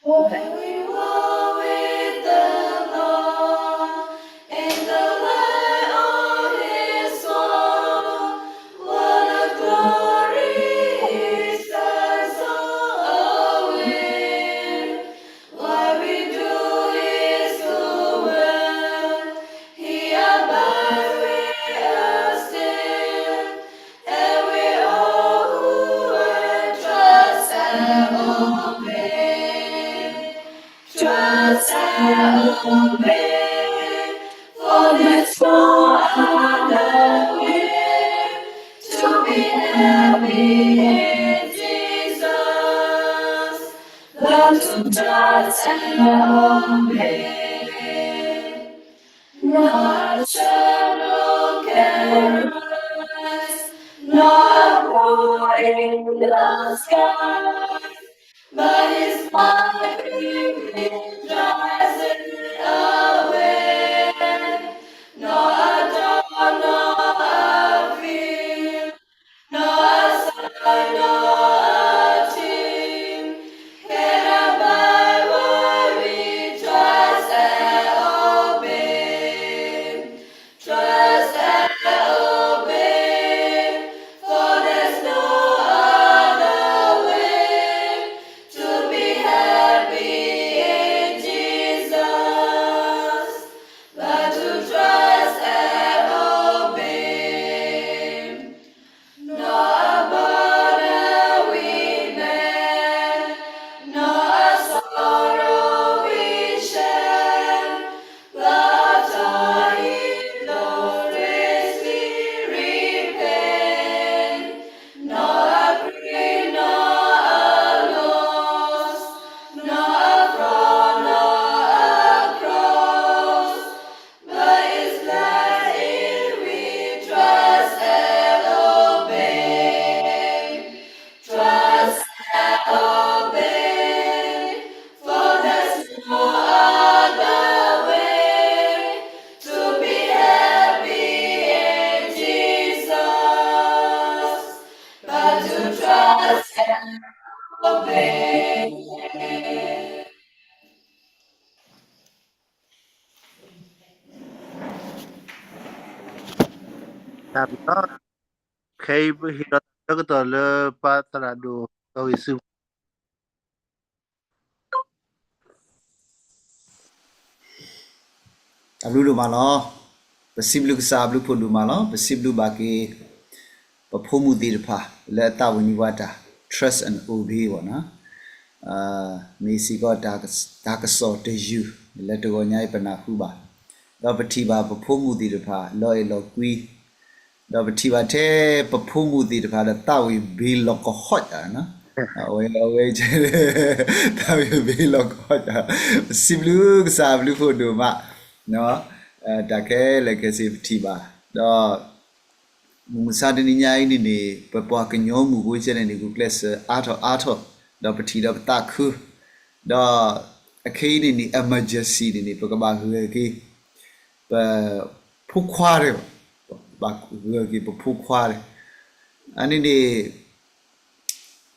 When we walk with the Lord in the light of His word, what a glory His eyes are aware. What we do is good work. He abides with us still, and we all who will trust and obey. Trust and obey, for there's no other way to be happy in Jesus, but to trust and obey. Not a shadow can rise, not a glory in the sky, but His mighty wind drives it away. Not a dawn, not a field, not a sign, not a team can abide what we trust and obey. Trust and obey, for there's no other way to be happy in Jesus, but to trust and obey. Not a burden we bear, not a sorrow we share, but our Lord is we repent. Not a grief, not a loss, not a fraud, not a cross, but His blessing we trust and obey. Trust and obey, for there's no other way to be happy in Jesus, but to trust and obey. တၢ်ဘျုးလီၤ. ခဲအံၤပဟ့ၣ်လီၤတၢ်ဆၢကတီၢ်လၢပၢ်သရၣ်ဒိၣ် စီၤဂ့ၤဆူ တၢ်ဘျုးဒိၣ်မးလီၤ. ပစံးဘျုးကစၢ်အဘျုးဖှိၣ်ဒိၣ်မးလီၤ. ပစံးဘျုးဘၣ်က့ၤ ပဖိမုၣ်သ့ၣ်တဖၣ်လၢအသးဝံၣ်န့ၢ်ပှၤတၢ် trust and obey ဘၣ်နီၤ, မ့ၢ်စ့ၢ်ကီး တၢ်ကစီၣ်တယုၢ်လၢတဂီၤညါအံၤပနၢ်ဟူဘၣ်, ဒီးပထံၣ်ဘၣ်ပဖိမုၣ်သ့ၣ်တဖၣ်လီၤအဲၣ်လီၤကွံ ဒီးပထံၣ်ဘၣ်ထဲပဖိမုၣ်သ့ၣ်တဖၣ်ဒီးသးဝံၣ်ဘ့လီၤကဟီၣ်ကၢ်, အဝဲ အဝဲ သးဝံၣ်ဘ့လီၤကဟီၣ်ကၢ်, ပစံးဘျုးကစၢ်အဘျုးဖှိၣ်ဒိၣ်မး, တၢ်ခဲလၢာ်ခဲဆ့ပထံၣ်ဘၣ်, ဒီး မုၢ်မဆါတနံၤညါအံၤန့ၣ်န့ၣ် ပပှၤကညီမုၢ်ဖိကဲန့ၣ်န့ၣ် ဂုာ်ကျဲးစၢးအါထီၣ်အါထီၣ်, ဒီးပထံၣ်ဒီးပသးခု, ဒီးအခဲအံၤန့ၣ်န့ၣ် emergency န့ၣ်န့ၣ် ပကဘၣ်ဂၢၢ်က့ၤ ပဖိခွါတဂၤ, ဘၣ်ဂၢၢ်က့ၤပဖိခွါတဂၤ, အန့ၣ်န့ၣ်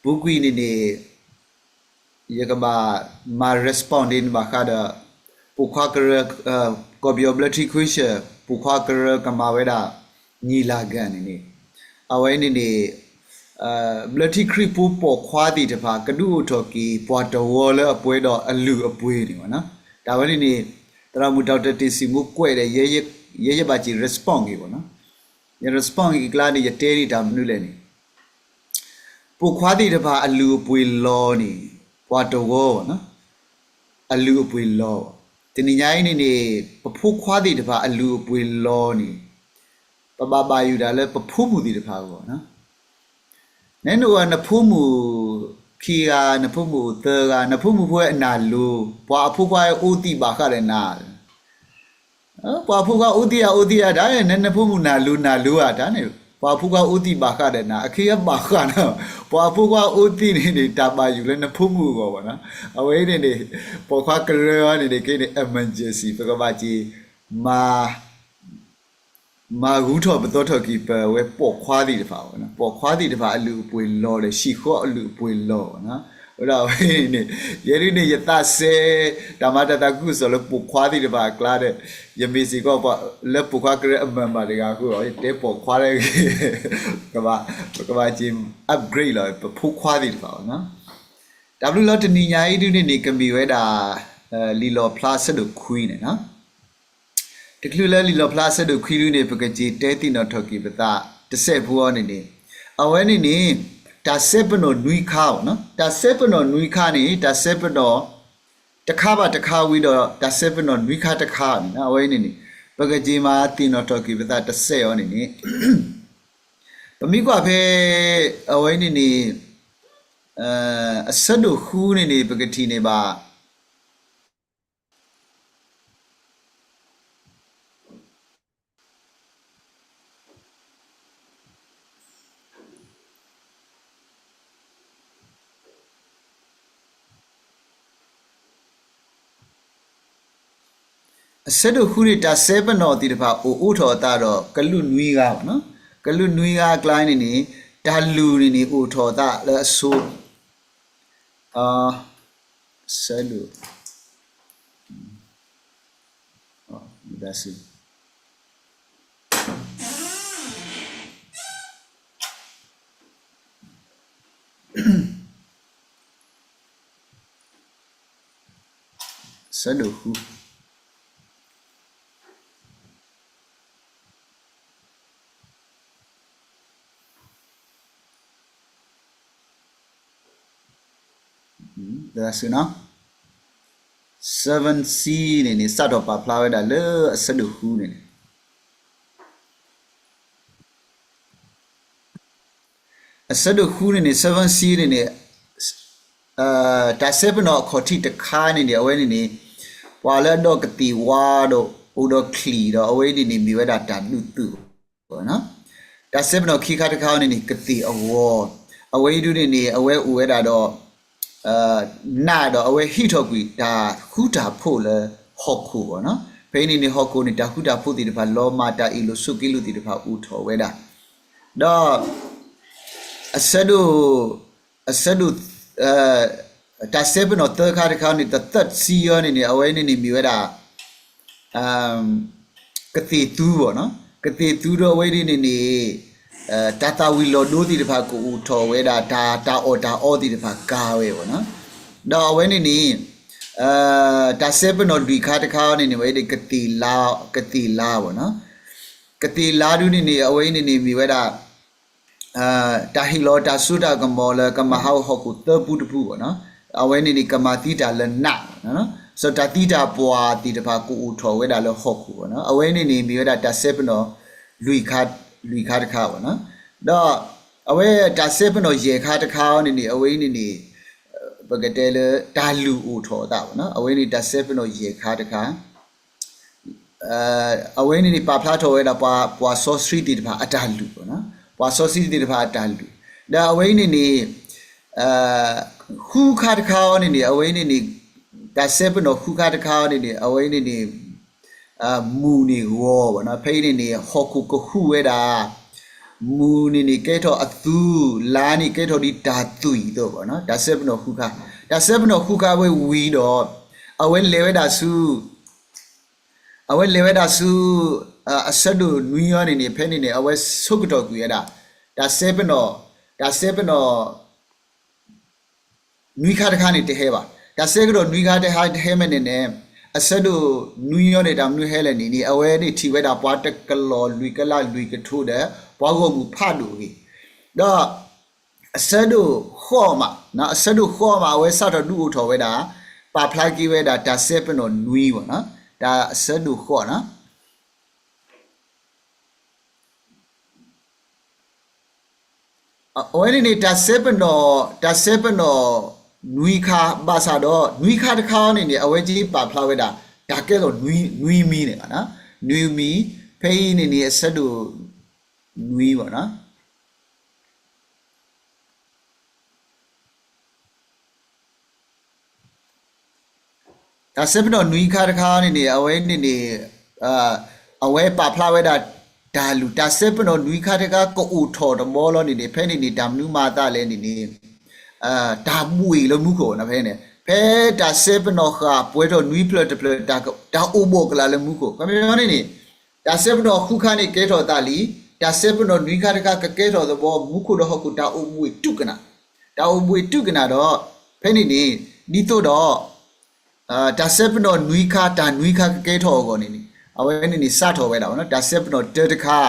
ပူၤကွံာ်န့ၣ်န့ၣ် ယကဘၣ်မၤ respond ဒ်န့ၣ်ဘၣ်ဃးဒီး ပိာ်ခွါကရၢ, ကီၢ်ပယီၤဘျၢထံခရံၣ်စၢၣ် ပိာ်ခွါကရၢကမၤဝဲဒၣ် ညီလာခံန့ၣ်န့ၣ်, အဝဲန့ၣ်န့ၣ် ဘျၢထံခရံာ်ဖိပိာ်ခွါသ့ၣ်တဖၣ် ကဒုးအိၣ်ထီၣ်က့ၤပှၤတဝီလၢအပှဲၤဒီးအလုၢ်အပှ့ၤန့ၣ်ဘၣ်နီၤ, တၢ်ဝဲန့ၣ်န့ၣ် သရၣ်မုၣ် Doctor တ့ၢ်စံၣ်မူကွဲးဒီး ယဲယဘၣ်စံး respond က့ၤဘၣ်နီၤ, ယ respond က့ၤကျါန့ၣ် ယတဲဒံးတၢ်မနုၤလဲၣ်န့ၣ် ပိာ်ခွါသ့ၣ်တဖၣ်အလုၢ်အပှ့ၤလီၤန့ၣ် ပှၤတဝီဘၣ်နီၤ, အလုၢ်အပှ့ၤလီၤဘၣ်. တနံၤညါအံၤန့ၣ်န့ၣ် ပဖိခွါသ့ၣ်တဖၣ်အလုၢ်အပှ့ၤလီၤန့ၣ် ပဘၣ်ဘၣ်ယိၣ်တၢ်လၢပဖိမုၣ်သ့ၣ်တဖၣ်အဂီၢ်နီၤ. နနအိၣ်နဖိမုၣ်ခံဂၤ, နဖိမုၣ်အိၣ်သၢဂၤ, နဖိမုၣ်ဖိအနၢ်လိၤ, ပှၤအဖိခွါအိၣ်သံဘၣ်ဃးဒီးနၤ ပှၤဖိခွါအိၣ်သံဧါ အိၣ်သံဧါတၢ်န့ၣ် နနဖိမုၣ်နၢ်လိၤနၢ်လိၤဧါတၢ်န့ၣ် ပှၤဖိခွါအိၣ်သံဘၣ်ဃးဒီးနၤ အခ့အဘၣ်ဃးနီၤ, ပှၤဖိခွါအိၣ်သံန့ၣ်န့ၣ် တၢ်ဘၣ်ယိၣ်လၢနဖိမုၣ်အဂီၢ်ဘၣ်နီၤ, အဝဲအံၤန့ၣ်န့ၣ် ပိာ်ခွါကရၢအံၤန့ၣ်န့ၣ် ကဲန့ၣ် emergency ပကဘၣ်စံး မၤ မၤဂူၤထီၣ်ပသီထီၣ်က့ၤ ပဝဲပိာ်ခွါသ့ၣ်တဖၣ်, ပိာ်ခွါသ့ၣ်တဖၣ်အလုၢ်အပှ့ၤလီၤဒီး ဟံၣ်ဃီအလုၢ်အပှ့ၤလီၤ, အဝဲဒၣ်န့ၣ် ယဲဒၣ်န့ၣ် ယသးစဲ တၢ်မၤတၢ်သးခုကစီၣ်လၢပိာ်ခွါသ့ၣ်တဖၣ်အကျါဒီး ယမ့ၢ်စ့ၢ်ကီးပှၤလၢပိာ်ခွါကရၢအမၤမၤတဂၤအဃိ ယတဲပိာ်ခွါလၢ ကဘၣ်က့ၤ upgrade လီၤ ပဖိခွါသ့ၣ်တဖၣ်အီၤ. တၢ်ဘျုးလီၤ တနံၤညါအံၤဒုန့ၣ်န့ၣ် ကမ့ၢ်ဝဲဒၣ် လံာ်လီၣ်ဖျါအဆၢဒိၣ်ခွံန့ၣ်လီၤ. တချုးလၢလံာ်လီၣ်ဖျါအဆၢဒိၣ်ခွံဒုန့ၣ် ပကက့ၤတဲသ့ၣ်နီၣ်ထီၣ်က့ၤပသးတစဲးဖိအီၤန့ၣ်န့ၣ် အဝဲန့ၣ်န့ၣ် တၢ်စဲပနီၣ်နွံခါအီၤ, တၢ်စဲပနီၣ်နွံခါန့ၣ် တၢ်စဲပနီၣ် တခါဘၣ်တခါဝံၤဒီး တၢ်စဲပနီၣ်နွံခါတခါန့ၣ် အဝဲန့ၣ်န့ၣ် ပကက့ၤမၤသ့ၣ်နီၣ်ထီၣ်က့ၤပသးတစဲးအီၤန့ၣ်န့ၣ် ပမ့ၢ်ကွၢ်ဖဲ အဝဲန့ၣ်န့ၣ် အဆၢဒိၣ်ဃုန့ၣ်န့ၣ် ပကထံၣ်န့ၢ်ဘၣ် အဆၢဒိၣ်ဃုန့ၣ် တၢ်စဲပနီၣ်သ့ၣ်တဖၣ်အိၣ်အိးထီၣ်အသးဒီး ကလုာ်နွံဂၤ, ကလုာ်နွံဂၤအကျါန့ၣ်န့ၣ် တၢ်လုၢ်န့ၣ်န့ၣ်အိၣ်ထီၣ်အသးလၢအဆိ အဆၢဒိၣ် အဆၢဒိၣ်ဃု seven C န့ၣ်န့ၣ် စးထီၣ်ပာ်ဖျါဝဲဒၣ်လၢအဆၢဒိၣ်ဃုန့ၣ်န့ၣ် အဆၢဒိၣ်ဃုန့ၣ်န့ၣ် seven C န့ၣ်န့ၣ် တၢ်စဲပနီၣ်အခီၣ်ထံးတခါန့ၣ်န့ၣ် အဝဲန့ၣ်န့ၣ် ပှၤလၢအဒီးကသ့ၣ်ဝါဒီးအိၣ်ဒီးချံၣ်ဒီး အဝဲန့ၣ်န့ၣ်မ့ၢ်ဝဲဒၣ်တၢ်လုၢ်သုး တၢ်စဲပနီၣ်ခံခါတခါန့ၣ်န့ၣ် ကသ့ၣ်အဂီၤ, အဝဲအံၤဒုန့ၣ်န့ၣ် အဝဲအိၣ်ဝဲဒၣ်ဒီး နးဒီးအဝဲဟံးထီၣ်ကွံာ်တၢ်ဃူတၢ်ဖိးလၢဟီၣ်ခိၣ်အဂီၢ်န့ၣ်, ဖဲအံၤန့ၣ်န့ၣ် ဟီၣ်ခိၣ်န့ၣ် တၢ်ဃူတၢ်ဖိးသ့ၣ်တဖၣ် လီၤမၢ်တၢ်အ့ၣ်လိာ်ဆိးက့လိာ်သ့ၣ်တဖၣ်အိၣ်ထီၣ်ဝဲဒၣ်, ဒီး အဆၢဒိၣ် အဆၢဒိၣ် တၢ်စဲပနီၣ်သၢခါတခါန့ၣ် the third seal န့ၣ်န့ၣ် အဝဲန့ၣ်န့ၣ်မ့ၢ်ဝဲဒၣ် ကသ့ၣ်သူအဂီၢ်န့ၣ်, ကသ့ၣ်သူဒီးအဝဲဒၣ်န့ၣ်န့ၣ် တၢ်သၣ်ဝံၤလီၤဒိသ့ၣ်တဖၣ်ကအိၣ်ထီၣ်ဝဲဒၣ်, တၢ် တၢ်အီၣ်တၢ်အီသ့ၣ်တဖၣ်ကၤဝဲအဂီၢ်န့ၣ်, ဒီးအဝဲန့ၣ်န့ၣ် တၢ်စဲပနီၣ်လွံၢ်ခါတခါန့ၣ်န့ၣ် အဝဲဒၣ်ကသ့ၣ်လါ, ကသ့ၣ်လါအဂီၢ်န့ၣ်, ကသ့ၣ်လါဒုန့ၣ်န့ၣ် အဝဲန့ၣ်န့ၣ်မ့ၢ်ဝဲဒၣ် တၢ်ဟ့ၣ်လီၤတၢ်စိတၢ်ကမီၤလၢကမၤဟးဂီၤဟီၣ်ခိၣ်သၢပူတပူအဂီၢ်န့ၣ်, အဝဲန့ၣ်န့ၣ် ကမၤသံတၢ်လၢနး, စီၤတၢ်သံတၢ်ပှၢ်သ့ၣ်တဖၣ်ကအိၣ်ထီၣ်ဝဲဒၣ်လၢဟီၣ်ခိၣ်အဂီၢ်န့ၣ်, အဝဲန့ၣ်န့ၣ်မ့ၢ်ဝဲဒၣ်တၢ်စဲပနီၣ် လွံၢ်ခါတခါအဂီၢ်န့ၣ်, ဒီးအဝဲတၢ်စဲပနီၣ်ယဲၢ်ခါတခါအဂီၢ်န့ၣ်န့ၣ် အဝဲန့ၣ်န့ၣ် ပကတဲလၢတၢ်လုၢ်အိၣ်ထီၣ်အသးအဂီၢ်န့ၣ်, အဝဲန့ၣ်တၢ်စဲပနီၣ်ယဲၢ်ခါတခါ အဝဲန့ၣ်န့ၣ်ပာ်ဖျါထီၣ်ဝဲဒၣ်ပှၤ ပှၤစီဆှံသ့ၣ်တဖၣ်အတၢ်လုၢ်အဂီၢ်န့ၣ်, ပှၤစီဆှံသ့ၣ်တဖၣ်အတၢ်လုၢ်, ဒီးအဝဲအံၤန့ၣ်န့ၣ် ဃုခါတခါအဂီၢ်န့ၣ်န့ၣ် အဝဲအံၤန့ၣ်န့ၣ် တၢ်စဲပနီၣ်ဃုခါတခါအဂီၢ်န့ၣ်န့ၣ် အဝဲအံၤန့ၣ်န့ၣ် မူၤန့ၣ်ဂီၤအဂီၢ်န့ၣ်, ဖဲအံၤန့ၣ်န့ၣ် ဟီၣ်ခိၣ်ကဟုၣ်ဝဲဒၣ်, မူၤန့ၣ်န့ၣ်ကဲထီၣ်အသူ, လါန့ၣ်ကဲထီၣ်ဒ်တၢ်သွံၣ်အသိးအဂီၢ်န့ၣ်, တၢ်စဲပနီၣ်ဃုခါ, တၢ်စဲပနီၣ်ဃုခါအဝဲဝံၤဒီး အဝဲလဲၤဝဲဒၣ်ဆူ အဝဲလဲၤဝဲဒၣ်ဆူ အဆၢဒိၣ်နွံအဂီၢ်န့ၣ်န့ၣ် ဖဲန့ၣ်န့ၣ် အဝဲဆိကတီၢ်ကွံာ်ဝဲဒၣ် တၢ်စဲပနီၣ်, တၢ်စဲပနီၣ် နွံခါတခါန့ၣ်တဟဲဘၣ်. တၢ်စဲကတီၢ်နွံခါတခါတဟဲမ့ၢ်န့ၣ်န့ၣ် အဆၢဒိၣ်နွံအဂီၢ်န့ၣ် တၢ်မနုၤဟဲလဲၣ်န့ၣ်န့ၣ် အဝဲန့ၣ်ထံၣ်ဝဲဒၣ်ပှၤတကလီၢ်လွံၢ်ကလးလွံၢ်ကထိဒီး ပှၤဂီၢ်မုၢ်ဖးဒိၣ်အဂ့ၢ်, ဒီး အဆၢဒိၣ်ဃိးမး, အဆၢဒိၣ်ဃိးမး အဝဲစးထီၣ်ဒုးအိၣ်ထီၣ်ဝဲဒၣ်, ပာ်ဖျါက့ၤဝဲဒၣ်တၢ်စဲပနီၣ်နွံအဂီၢ်န့ၣ်, တၢ်အဆၢဒိၣ်ဃိးန့ၣ် အဝဲန့ၣ်န့ၣ် တၢ်စဲပနီၣ်, တၢ်စဲပနီၣ်နွံခါ ဘၣ်ဆၣ်ဒီး နွံခါတခါအံၤန့ၣ်န့ၣ် အဝဲက့ၤပာ်ဖျါဝဲဒၣ် တၢ်ကဲထီၣ်နွံမံၤန့ၣ်, နွံမံၤ, ဖဲအံၤန့ၣ်န့ၣ် အဆၢဒိၣ်နွံဘၣ်န့ၣ် တၢ်စဲပနီၣ်နွံခါတခါန့ၣ်န့ၣ် အဝဲန့ၣ်န့ၣ် အဝဲပာ်ဖျါဝဲဒၣ် တၢ်လူၢ် တၢ်စဲပနီၣ်နွံခါတခါကအိၣ်ထီၣ်တဘီလီၤန့ၣ်န့ၣ် ဖဲန့ၣ်န့ၣ် တၢ်မနုၤမၤအသးလဲၣ်န့ၣ်န့ၣ် တၢ်ဘှ့ၣ်လၢမူခိၣ်န့ၣ် ဖဲန့ၣ် ဖဲတၢ်စဲပနီၣ်ဃာ်ပှဲၤထီၣ်နွံဖျၢၣ်တဖျၢၣ် တၢ်အိၣ်ဘှီၣ်ကလာ်လၢမူခိၣ် ခီပညီန့ၣ်န့ၣ် တၢ်စဲပနီၣ်ဃုခါန့ၣ်ကဲထီၣ်အသးလံ, တၢ်စဲပနီၣ်နွံခါတခါကကဲထီၣ်သဘီ မူခိၣ်ဒီးဟီၣ်ခိၣ်တၢ်အိၣ်ဘှ့ၣ်တုၤကနၣ်, တၢ်အိၣ်ဘှ့ၣ်တုၤကနၣ်ဒီး ဖဲန့ၣ်န့ၣ် ဒ်သိးဒီး တၢ်စဲပနီၣ်နွံခါ တၢ်နွံခါကကဲထီၣ်အဂီၢ်န့ၣ်န့ၣ် အဝဲန့ၣ်န့ၣ်စးထီၣ်ဝဲဒၣ် တၢ်စဲပနီၣ်တၢတခါ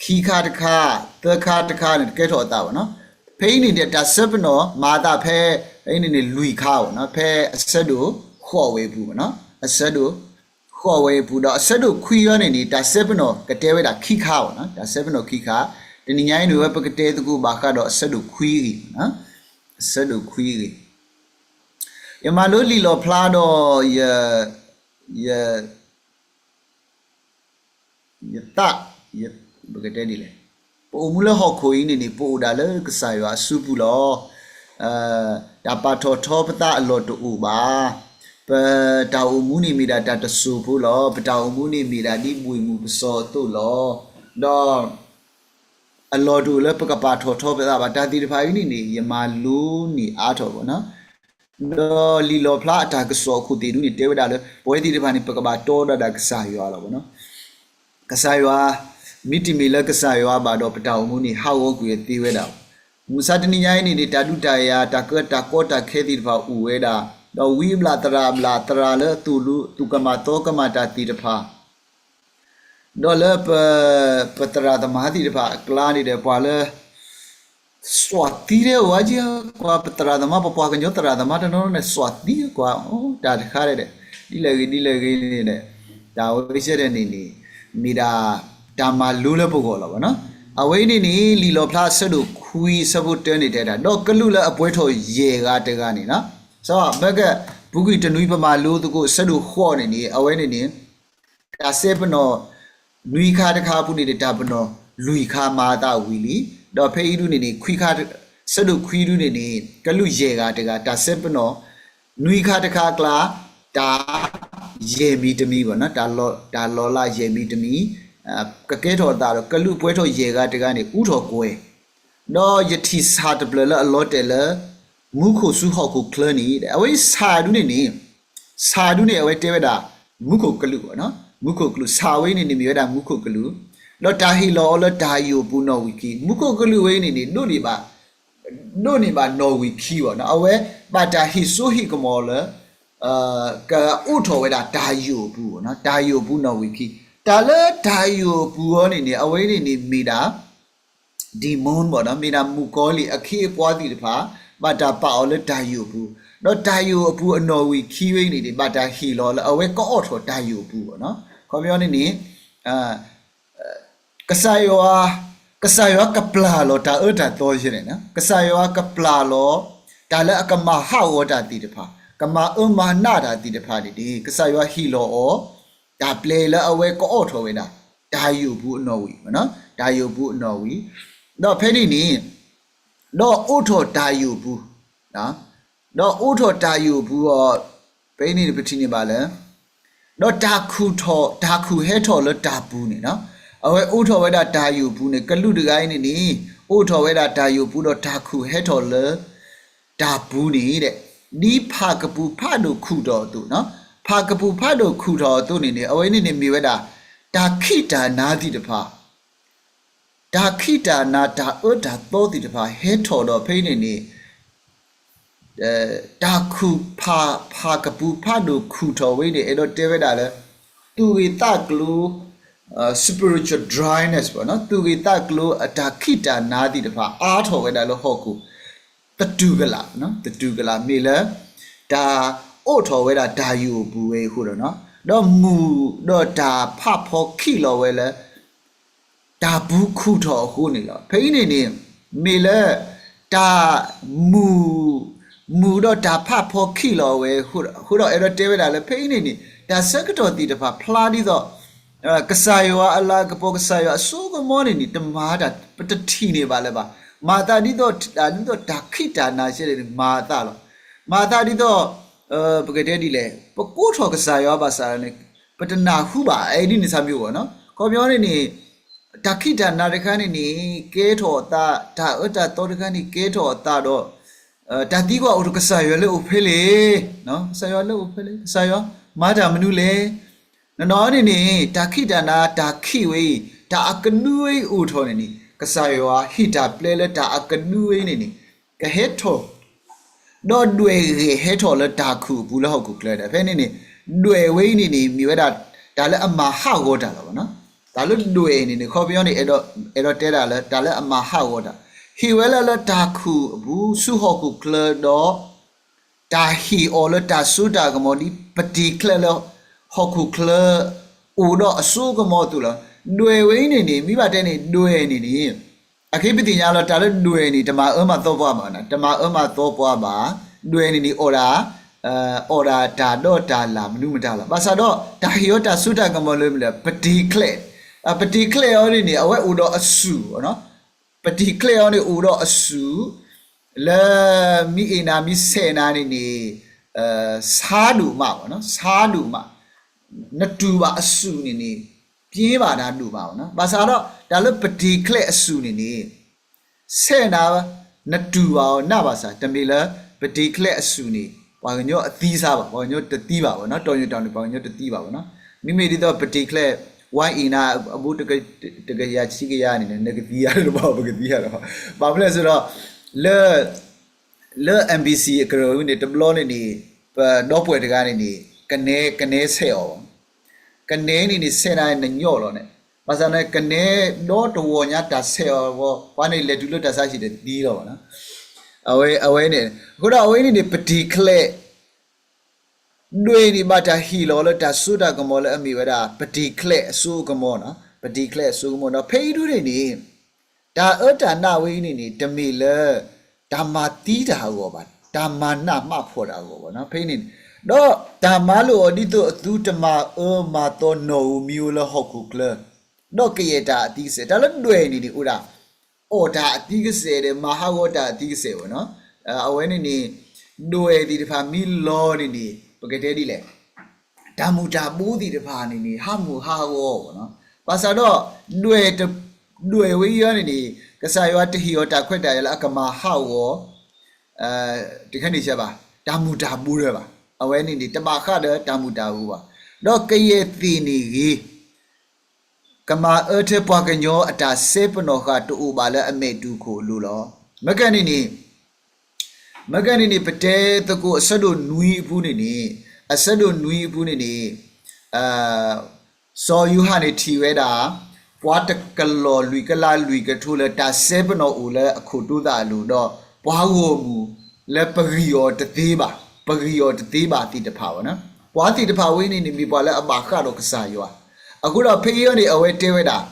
ခံခါတခါ သၢခါတခါန့ၣ် တကဲထီၣ်အသးဘၣ်နီၤ. ဖဲအံၤန့ၣ်ဒီး တၢ်စဲပနီၣ်မၤအသးဖဲ ဖဲအံၤန့ၣ်န့ၣ် လွံၢ်ခါဘၣ်နီၤ, ဖဲအဆၢဒိၣ်ဃိးဝဲအပူၤဘၣ်နီၤ, အဆၢဒိၣ်ဃိးဝဲအပူၤ ဒီးအဆၢဒိၣ်ခွံအံၤန့ၣ်န့ၣ် တၢ်စဲပနီၣ်ကတဲဝဲဒၣ်ခံခါဘၣ်နီၤ, တၢ်စဲပနီၣ်ခံခါ, တနံၤညါအံၤန့ၣ် ဝဲပကတဲသကိးဘၣ်ဃးဒီးအဆၢဒိၣ်ခွံအဂ့ၢ်, အဆၢဒိၣ်ခွံအဂ့ၢ်, ယမၤလိလံာ်လီၣ်ဖျါဒီး ယ ယ ယသး, ပကတဲဒ်လဲၣ်, ပအိၣ်မူလၢဟီၣ်ခိၣ်အံၤန့ၣ်န့ၣ် ပအိၣ်ဒၣ်လၢကစၢ်ယွၤအစုပူၤလီၤ. တၢ်ပာ်ထီၣ်ထီပသးအလီၢ်တအိၣ်ဘၣ်. ပတၢ်အိၣ်မူန့ၣ်မ့ၢ်ဒၣ်တၢ်တစိၢ်ဖိလီၤ. ပတၢ်အိၣ်မူန့ၣ်မ့ၢ်ဒၣ်ဒ်ဘှ့ၣ်မုၢ်ပစီအသိးလီၤ. ဒီး အလီၢ်တအိၣ်လၢပကပာ်ထီၣ်ထီပသးဘၣ်. တၢ်သ့ၣ်တဖၣ်အံၤန့ၣ်န့ၣ် ယမၤလိန့ၢ်အါထီၣ်ဘၣ်နီၤ. ဒီးလံာ်လီၣ်ဖျါအတၢ်ကစီၣ်အခိၣ်သ့ၣ်ဒ်န့ၣ် တဲဝဲဒၣ်လၢ ပဝဲသ့ၣ်တဖၣ်န့ၣ် ပကဘၣ်တီဒၣ်ဒၣ်ကစၢ်ယွၤလီၤဘၣ်နီၤ. ကစၢ်ယွၤ, မ့တမ့ၢ်လၢကစၢ်ယွၤဘၣ်ဒီး ပတၢ်အိၣ်မူန့ၣ် ဟးဂီၤကွံာ်အသးဝဲဒၣ်. မုၢ်မဆါတနံၤညါအံၤန့ၣ်န့ၣ် တၢ်ဒုးတၢ်ယၤ တၢ်ကၢတၢ်ကီတၢ်ခဲသ့ၣ်တဖၣ်အိၣ်ဝဲဒၣ်, ဒီးဝံအဘျၣ်သရၣ်အဘျၣ်သရၣ်လၢအသိၣ်လိ သူၣ်ကမၣ်သီကမၣ်တၢ်သ့ၣ်တဖၣ် ဒီးလၢပ, ပသရၣ်သမါသ့ၣ်တဖၣ်အကျါန့ၣ်ဒီး ပှၤလၢ စွၣ်သံထဲဝဲကကွၢ် ပသရၣ်သမါ ပပှၤကညီသရၣ်သမါတနီၤန့ၣ် စွၣ်သံကွၢ် အိၣ်တၢ်တခါဒီး ဒ်လဲၣ်ဂ့ၤ ဒ်လဲၣ်ဂ့ၤန့ၣ်ဒီး တၢ်ဝဲဆဲဒၣ်န့ၣ်န့ၣ် မ့ၢ်ဒၣ်တၢ်မၤလိလၢပဂီၢ်လီၤဘၣ်နီၤ. အဝဲအံၤန့ၣ်န့ၣ် လံာ်လီၣ်ဖျါအဆၢဒိၣ်ခွံအဆၢဖိတၢန့ၣ်တဲဒၣ် ဒီးကလူးလၢအပှဲၤထီၣ်ယဲၢ်ဂၤတဂၤန့ၣ်နီၤ. စီၤဘၢက ပူၤကွံာ်တနွံပမၤလိသကိးအဆၢဒိၣ်ဃိးန့ၣ်န့ၣ် အဝဲန့ၣ်န့ၣ် တၢ်စဲပနီၣ် နွံခါတခါအပူၤန့ၣ်ဒီး တၢ်ပနီၣ်လွံၢ်ခါမၤအသးဝံၤလံ. ဒီးဖဲအံၤဒ်န့ၣ်န့ၣ် ခွံခါ, ဆၢဒိၣ်ခွံဒ်န့ၣ်န့ၣ် ကလူးယဲၢ်ဂၤတဂၤ တၢ်စဲပနီၣ် နွံခါတခါအကျါ တၢ်ယဲၢ်မံၤတမံၤဘၣ်နီၤ, တၢ်လီၤလးယဲၢ်မံၤတမံၤ, ကကဲထီၣ်အသးဒီး ကလူးပှဲၤထီၣ်ယဲၢ်ဂၤတဂၤန့ၣ် အူထီၣ်ကွဲၤ ဒီးယထံၣ်ဆၣ်တဖျၢၣ်လၢအလီၤတဲာ်လၢ မူခိၣ်ဆူဟီၣ်ခိၣ်ချၢန့ၣ် အဝဲဆၣ်ဒ်န့ၣ်န့ၣ်, ဆၣ်ဒ်န့ၣ် အဝဲတဲဝဲဒၣ် မူခိၣ်ကလူး, မူခိၣ်ကလူး ဆၣ်ဝဲန့ၣ်န့ၣ် မ့ၢ်ဝဲဒၣ်မူခိၣ်ကလူး, ဒီးတၢ်ဟ့ၣ်လီၤအီၤလၢတၢ်ယိာ်အပူၤနီၣ်ဝံာ်ခံ, မူခိၣ်ကလူးဝဲန့ၣ်န့ၣ် ဒိးန့ၢ်ဘၣ် ဒိးန့ၢ်ဘၣ်နီၣ်ဝံာ်ခံဘၣ်နီၤ, အဝဲဘၣ်တၢ်ဟ့ၣ်စိဟ့ၣ်ကမီၤလၢ ကအိးထီၣ်ဝဲဒၣ်တၢ်ယိာ်အပူၤ, တၢ်ယိာ်အပူၤနီၣ်ဝံာ်ခံ, တၢ်လၢတၢ်ယိာ်အပူၤအီၤန့ၣ်န့ၣ် အဝဲန့ၣ်န့ၣ်မ့ၢ်ဒၣ် demon ဘၣ်နီၤ, မ့ၢ်ဒၣ်မုၣ်ကီၤလံၢ်အခ့အပှၤသ့ၣ်တဖၣ် ဘၣ်တၢ်ပာ်အီၤလၢတၢ်ယိာ်အပူၤ, ဒီးတၢ်ယိာ်အပူၤအနီၣ်ဝံာ်ခံဝဲန့ၣ်န့ၣ် ဘၣ်တၢ်ဟ့ၣ်လီၤလၢအဝဲကအိးထီၣ်တၢ်ယိာ်အပူၤဘၣ်နီၤ, ခီပညီန့ၣ်န့ၣ် ကစၢ်ယွၤ, ကစၢ်ယွၤကပျၢ်လီၤတၢ်အၢတၢ်သီယဲန့ၣ်, ကစၢ်ယွၤကပျၢ်လီၤ တၢ်လၢအကမၤဟးဂီၤတၢ်သ့ၣ်တဖၣ်, ကမၤအၢမၤနးတၢ်သ့ၣ်တဖၣ်န့ၣ်န့ၣ် ကစၢ်ယွၤဟ့ၣ်လီၤအီၤ တၢ်ပျဲလၢအဝဲကအိးထီၣ်ဝဲဒၣ် တၢ်ယိာ်ပူၤအနီၣ်ဝံၤ, တၢ်ယိာ်ပူၤအနီၣ်ဝံၤ, ဒီးဖဲန့ၣ်န့ၣ် ဒီးအိးထီၣ်တၢ်ယိာ်ပူၤ, ဒီးအိးထီၣ်တၢ်ယိာ်ပူၤအီၤ, ဖဲအံၤန့ၣ်ပထံၣ်န့ၢ်ဘၣ်လၢ ဒီးတၢ်ခူၣ်ထီၣ်, တၢ်ခူၣ်ဟဲထီၣ်လၢတၢ်ပူၤန့ၣ်, အဝဲအိးထီၣ်ဝဲဒၣ်တၢ်ယိာ်ပူၤန့ၣ် ကလူးတဂၤအံၤန့ၣ်န့ၣ် အိးထီၣ်ဝဲဒၣ်တၢ်ယိာ်ပူၤဒီးတၢ်ခူၣ်ဟဲထီၣ်လၢ တၢ်ပူၤန့ၣ်ဒီး ဒ်ဖၣ်ကပူၤဖးဒိၣ်ခူၣ်ထီၣ်အသိး, ဖၣ်ကပူၤဖးဒိၣ်ခူၣ်ထီၣ်အသိးန့ၣ်န့ၣ် အဝဲန့ၣ်န့ၣ်မ့ၢ်ဝဲဒၣ် တၢ်ခံးတၢ်နၤသ့ၣ်တဖၣ်, တၢ်ခံးတၢ်နၤ တၢ်အၢတၢ်သီသ့ၣ်တဖၣ် ဟဲထီၣ်ဒီးဖဲအံၤန့ၣ်န့ၣ် တၢ်ခူၣ်ဖး, ဖၣ်ကပူၤဖးဒိၣ်ခူၣ်ထီၣ်ဝဲန့ၣ် အဲၣ်ဒိးတဲဝဲဒၣ်လၢ သူၣ်ဂ့ၤသးကျိၤ, spiritual dryness ဘၣ်နီၤ, သူၣ်ဂ့ၤသးကျိၤအတၢ်ခံးတၢ်နၤသ့ၣ်တဖၣ် အါထီၣ်ဝဲဒၣ်လၢဟီၣ်ခိၣ် သတူၢ်ကလာ်, သတူၢ်ကလာ် မ့ၢ်လၢ တၢ်အိးထီၣ်ဝဲဒၣ်တၢ်ယိာ်အပူၤဝဲအဃိဒီး, ဒီးမူၢ်ဒီးတၢ်ဖးဖီခံးလီၤဝဲလၢ တၢ်ပူၤခူၣ်ထီၣ်အဃိန့ၣ်လီၤ. ဖဲအံၤန့ၣ်န့ၣ် မ့ၢ်လၢ တၢ်မူၢ်, မူၢ်ဒီးတၢ်ဖးဖီခံးလီၤဝဲအဃိဒီး အဲၣ်ဒိးတဲဝဲဒၣ်လၢ ဖဲအံၤန့ၣ်န့ၣ် တၢ်ဆၢကတီၢ်သ့ၣ်တဖၣ်ဖျါဒ်သိး ကစၢ်ယွၤအလၤကပီၤ ကစၢ်ယွၤအစိကမီန့ၣ်န့ၣ် တမၤတၢ် ပတထံၣ်န့ၢ်ဘၣ်လၢၤဘၣ်. မၤသးဒ်သိး ဒ်သိးတၢ်ခံးတၢ်နၤဆဲန့ၣ် မၤအသးလီၤ. မၤသးဒ်သိး ပကတဲဒ်လဲၣ် ပကိးထီၣ်ကစၢ်ယွၤဘၣ်ဆၣ်န့ၣ် ပတနၢ်ဟူဘၣ် အဲၣ်ဒ်န့ၣ်ဆၢမံၤဘၣ်နီၤ. ခီပညီန့ၣ်န့ၣ် တၢ်ခံးတၢ်နၤတခါန့ၣ်န့ၣ် ကဲထီၣ်အသး, တၢ်အၢတၢ်သီတခါန့ၣ် ကဲထီၣ်အသးဒီး တၢ်သံကွၢ်အိၣ်ထီၣ် ကစၢ်ယွၤလၢအိၣ်ဖဲလဲၣ်, ကစၢ်ယွၤလၢအိၣ်ဖဲလဲၣ်, ကစၢ်ယွၤမၤတၢ်မနုၤလဲၣ်. နီၢ်နီၢ်န့ၣ်န့ၣ် တၢ်ခံးတၢ်နၤ တၢ်ခံးဝဲအံၤ တၢ်အကနွံဝဲအံၤအိၣ်ထီၣ်န့ၣ်န့ၣ် ကစၢ်ယွၤဟ့ၣ်တၢ်ပျဲလၢတၢ်အကနွံဝဲအံၤန့ၣ်န့ၣ် ကဟဲထီၣ် ဒီးဒွဲၣ်ဂဲၤဟဲထီၣ်လၢတၢ်ခူၣ်အပူၤလၢဟီၣ်ခိၣ်ချၢဒီး ဖဲန့ၣ်န့ၣ် ဒွဲၣ်ဝဲအံၤန့ၣ်န့ၣ် မ့ၢ်ဝဲဒၣ် တၢ်လၢအမၤဟးဂီၤတၢ်လီၤ. တၢ်လၢဒွဲၣ်န့ၣ်န့ၣ် ခီပညီန့ၣ် အဲၣ်ဒိးတဲဒၣ်လၢ တၢ်လၢအမၤဟးဂီၤတၢ်, ဟ့ၣ်ဝဲလၢလၢတၢ်ခူၣ်အပူၤ ဆူဟီၣ်ခိၣ်ချၢဒီး တၢ်ဟ့ၣ်အီၤလၢတၢ်စိတၢ်ကမီၤဒ်ပတံၤချဲးလၢ ဟီၣ်ခိၣ်ချၢ အိၣ်ဒီးအစိအကမီၤအသိးလီၤ. ဒွဲၣ်ဝဲအံၤန့ၣ်န့ၣ် မ့ၢ်ဘၣ်တဲန့ၣ် ဒွဲၣ်န့ၣ်န့ၣ် အခဲပသ့ၣ်ညါလီၤ တၢ်လၢဒွဲၣ်န့ၣ် တမၤအၢမၤသီပှၤဘၣ်, တမၤအၢမၤသီပှၤဘၣ်. ဒွဲၣ်န့ၣ်န့ၣ် အီၣ်ဒၣ် အီၣ်ဒၣ်တၢ်ဒီးတၢ်လၢ်မနုၤမတၤလီၤ. ဘၣ်ဆၣ်ဒီး တၢ်ဟ့ၣ်အီၤတၢ်စိတၢ်ကမီၤလၢမနုၤလဲၣ်, ပတံၤချဲး, ပတံၤချဲးအီၤန့ၣ်န့ၣ် အဝဲအိၣ်ဒီးအစူၢ်, ပတံၤချဲးအီၤန့ၣ်အိၣ်ဒီးအစူၢ် လၢ မ့ၢ်အ့ၣ်နၤမ့ၢ်ဆဲးနၤန့ၣ်န့ၣ် ဆါဒိၣ်မး, ဆါဒိၣ်မး, နတူၢ်ဘၣ်အစူၢ်န့ၣ်န့ၣ် ပျ့ဘၣ်နၤဒိၣ်မး. ဘၣ်ဆၣ်ဒီး တၢ်လၢပတံၤချဲးအစူၢ်န့ၣ်န့ၣ် ဆဲးနၤ နတူၢ်ဘၣ်အီၤနးဘၣ်ဆၣ် တမ့ၢ်လၢ ပတံၤချဲးအစူၢ်န့ၣ် ပှၤကညီအသံစါဘၣ်, ပှၤကညီတသံဘၣ်ဘၣ်နီၤ, တီၢ်ညိၣ်တၢ်န့ၣ် ပှၤကညီတသံဘၣ်ဘၣ်နီၤ. မ့မ့ၢ်ဒ်သိးပတံၤချဲး ဝါအ့ၣ်နၤအဘိ တကယၤဆံကယၤန့ၣ် နကသံယၤတဘၣ် ပကသံယၤတဘၣ်. ဘၣ်မနုၤလဲၣ်ဆိုတော့ လၢ လၢ MBC အကရၢၢ်ဝဲန့ၣ် တဘျီန့ၣ်န့ၣ် ပဒီပုၢ်ဝဲၢ်တဂၤန့ၣ်န့ၣ် ကနဲ ကနဲဆဲးအီၤ, ကနဲန့ၣ်န့ၣ် ဆဲးနၤနညီၣ်လီၤန့ၣ်, ဘၣ်ဆၣ်န့ၣ် ကနဲဒီတဝီညါတၢ်ဆဲးအီၤ ပှၤန့ၣ်လဲၤတုၤလၢတၢ်ဆါဟံၣ်တသံလီၤဘၣ်နီၤ. အဝဲ အဝဲန့ၣ် အဃိဒီးအဝဲန့ၣ်န့ၣ် ပတံၤချဲး ဒွဲၣ်န့ၣ်ဘၣ်တၢ်ဟ့ၣ်လီၤလၢတၢ်စိတၢ်ကမီၤလၢအမ့ၢ်ဝဲဒၣ် ပတံၤချဲးအစိအကမီၤနီၤ, ပတံၤချဲးအစိအကမီၤဒီး ဖဲအံၤဒုန့ၣ်န့ၣ် တၢ်အၢတၢ်နးဝဲအံၤန့ၣ်န့ၣ် တမ့ၢ်လၢ တၢ်မၤသံတၢ်အဂီၢ်ဘၣ်, တၢ်မၤနးမၤဖှီၣ်တၢ်အဂီၢ်ဘၣ်နီၤ. ဖဲအံၤန့ၣ် ဒီးတၢ်မၤလိာ်အီၤဒ်သိးအသုတမၤအၢမၤသီနီၢ်ဧိၤမံၤဧိၤလၢဟီၣ်ခိၣ်ချၢ ဒီးကယဲၢ်တၢ်အသံကစဲး, တၢ်လၢဒွဲၣ်န့ၣ်န့ၣ် အိၣ်ဒၣ် အီၣ်တၢ်အသံကစဲးဒီး မၤဟးဂီၤတၢ်အသံကစဲးဘၣ်နီၤ. အဝဲန့ၣ်န့ၣ် ဒွဲၣ်သ့ၣ်တဖၣ်မ့ၢ်လီၤန့ၣ်န့ၣ် ပကတဲဒ်လဲၣ်, တၢ်မူၤတၢ်ဘိသ့ၣ်တဖၣ်န့ၣ်န့ၣ် ဟးမုာ်ဟးဂီၤဘၣ်နီၤ. ဘၣ်ဆၣ်ဒီး ဒွဲၣ်တ ဒွဲၣ်ဝဲအံၤန့ၣ်န့ၣ် ကစၢ်ယွၤတဟ့ၣ်အီၤတၢ်ခွဲးတၢ်ယာ်လၢအကမၤဟးဂီၤ တခါန့ၣ်ဘၣ်, တၢ်မူၤတၢ်ဘိလၢၤဘၣ်. အဝဲန့ၣ်န့ၣ် တဘၣ်ဃးဒီးတၢ်မူၤတၢ်ဘိဘၣ်. ဒီးကယဲၢ်သ့ၣ်န့ၣ်ဂ့ၤ ကမၤအၢထဲပှၤကညီအတၢ်စဲပနီၣ်ဃာ်တအိၣ်ဘၣ်လၢအမဲာ်တူၢ်ခိၣ်အလိၤလီၤ. မ့ၢ်ကဲန့ၣ်န့ၣ် မ့ၢ်ကဲန့ၣ်န့ၣ် ပတဲသကိးအဆၢဒိၣ်နွံအပူၤန့ၣ်န့ၣ်, အဆၢဒိၣ်နွံအပူၤန့ၣ်န့ၣ် စီၤယိၤဟၣ်န့ၣ်ထံၣ်ဝဲဒၣ် ပှၤတကလီၢ်လွံၢ်ကလးလွံၢ်ကထိလၢတၢ်စဲပနီၣ်အိၣ်လၢအခိၣ်တိသးအလိၤဒီး ပှၤဂီၢ်မုၢ်လၢပဂံၢ်အီၤတသ့ဘၣ်, ပဂံၢ်အီၤတသ့ဘၣ်သ့ၣ်တဖၣ်ဘၣ်နီၤ. ပှၤသ့ၣ်တဖၣ်ဝဲန့ၣ်န့ၣ် မ့ၢ်ပှၤလၢအဘၣ်ဃးဒီးကစၢ်ယွၤ. အဃိဒီးဖဲအံၤန့ၣ် အဝဲတဲဝဲဒၣ်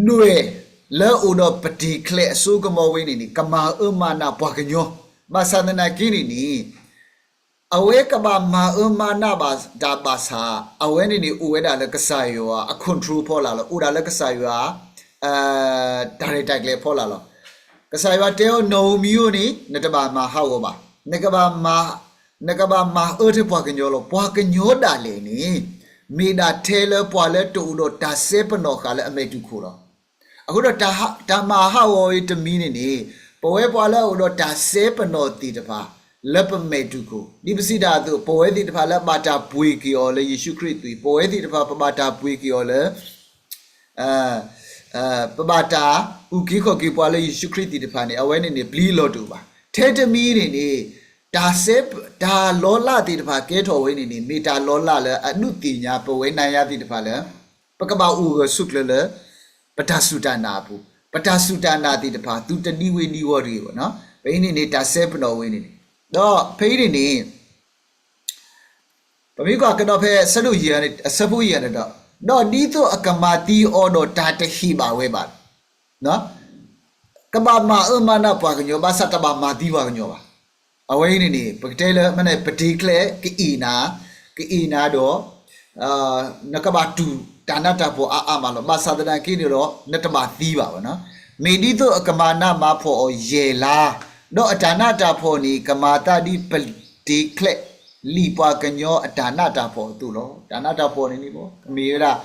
ဒွဲၣ်လၢအိၣ်ဒီးပတံၤချဲးအစိကမီၤဝဲန့ၣ်န့ၣ် ကမၤအၢမၤနးပှၤကညီ, ဘၣ်ဆၣ်သနာ်က့န့ၣ်န့ၣ် အဝဲကဘၣ်မၤအၢမၤနးဘၣ်တၢ်ဘၣ်ဆၣ် အဝဲန့ၣ်န့ၣ် အိၣ်ဝဲဒၣ်လၢကစၢ်ယွၤအ control ဖီလာ်လီၤ, အိၣ်ဒၣ်လၢကစၢ်ယွၤ တၢ်ရဲၣ်တၢ်ကျဲၤဖီလာ်လီၤ. ကစၢ်ယွၤတဲအီၤ နီၢ်ဧိၤမံၤဧိၤန့ၣ် နတဘၣ်မၤဟးဂီၤဘၣ်, နကဘၣ်မၤ နကဘၣ်မၤအၢထဲပှၤကညီလီၤ. ပှၤကညီဒၣ်လဲာ်န့ၣ် မ့ၢ်ဒၣ်ထဲလၢပှၤလၢတအိၣ်ဒီးတၢ်စဲပနီၣ်ဃာ်လၢအမဲာ်တူၢ်ခိၣ်လီၤ. အဃိဒီး တၢ်မၤဟးဂီၤအံၤတမံၤန့ၣ်န့ၣ် ပဝဲပှၤလၢအအိၣ်ဒီးတၢ်စဲပနီၣ်သ့ၣ်တဖၣ် လၢပမဲာ်တူၢ်ခိၣ် ဒ်ပစံးတၢ်အသိး ပဝဲသ့ၣ်တဖၣ်လၢဘၣ်တၢ်ပှ့ၤက့ၤအီၤလၢယ့ၣ်ၡူးခရံာ်သွံၣ်, ပဝဲသ့ၣ်တဖၣ်ပဘၣ်တၢ်ပှ့ၤက့ၤအီၤလၢ ပဘၣ်တၢ်အုၣ်က့ၤခီၣ်က့ၤပှၤလၢယ့ၣ်ၡူးခရံာ်သ့ၣ်တဖၣ်န့ၣ် အဝဲန့ၣ်န့ၣ် ပျံၤလီၤတအိၣ်ဘၣ်. ထဲတမံၤန့ၣ်န့ၣ် တၢ်စဲ တၢ်လီၤလးသ့ၣ်တဖၣ်ကဲထီၣ်ဝဲန့ၣ်န့ၣ် မ့ၢ်တၢ်လီၤလးလၢအဒုးသ့ၣ်ညါပဝဲနၤယၤသ့ၣ်တဖၣ်လၢ ပကဘၣ်အိၣ်ဂၢၢ်ဆိးကျၢၤလၢ ပတၢ်စူၢ်တၢ်နာ်အပူၤ, ပတၢ်စူၢ်တၢ်နာ်သ့ၣ်တဖၣ် သုတဒံဝ့ၤဒံဝီၤတဂ့ၤဘၣ်နီၤ. ဖဲအံၤန့ၣ်န့ၣ် တၢ်စဲပနီၣ်ဝဲန့ၣ်န့ၣ်, ဒီးဖဲအံၤန့ၣ်န့ၣ် ပမ့ၢ်ကွၢ်ကဒီးဖဲအဆၢဒိၣ်ယဲၢ်န့ၣ် အဆၢဖိယဲၢ်န့ၣ်ဒီး, ဒီးဒ်သိးအကမၤသံအီၤဒီးတၢ်တဟ့ၣ်ဘၣ်ဝဲဘၣ် ကဘၣ်မၤအၢမၤနးပှၤကညီ ဘၣ်ဆၣ်တဘၣ်မၤသံပှၤကညီဘၣ်. အဝဲအံၤန့ၣ်န့ၣ် ပကတဲလၢ မ့ၢ်န့ၣ် ပတံၤချဲးကအ့ၣ်နၤ, ကအ့ၣ်နၤဒီး နကဘၣ်တူၢ်တၢ်နးတၢ်ဖှီၣ်အါအါမးလီၤ. ဘၣ်ဆၣ်သနာ်က့န့ၣ်ဒီး နတဘၣ်သံဘၣ်ဘၣ်နီၤ. မ့ၢ်ဒ်သိးအကမၤနးမၤဖှီၣ်အီၤယဲၢ်လါ, ဒီးအတၢ်နးတၢ်ဖှီၣ်န့ၣ် ကမၤသးဒ်ပတံၤချဲး လံာ်ပှၤကညီအတၢ်နးတၢ်ဖှီၣ်အသိးလီၤ. တၢ်နးတၢ်ဖှီၣ်န့ၣ်န့ၣ် ကမ့ၢ်ဝဲဒၣ်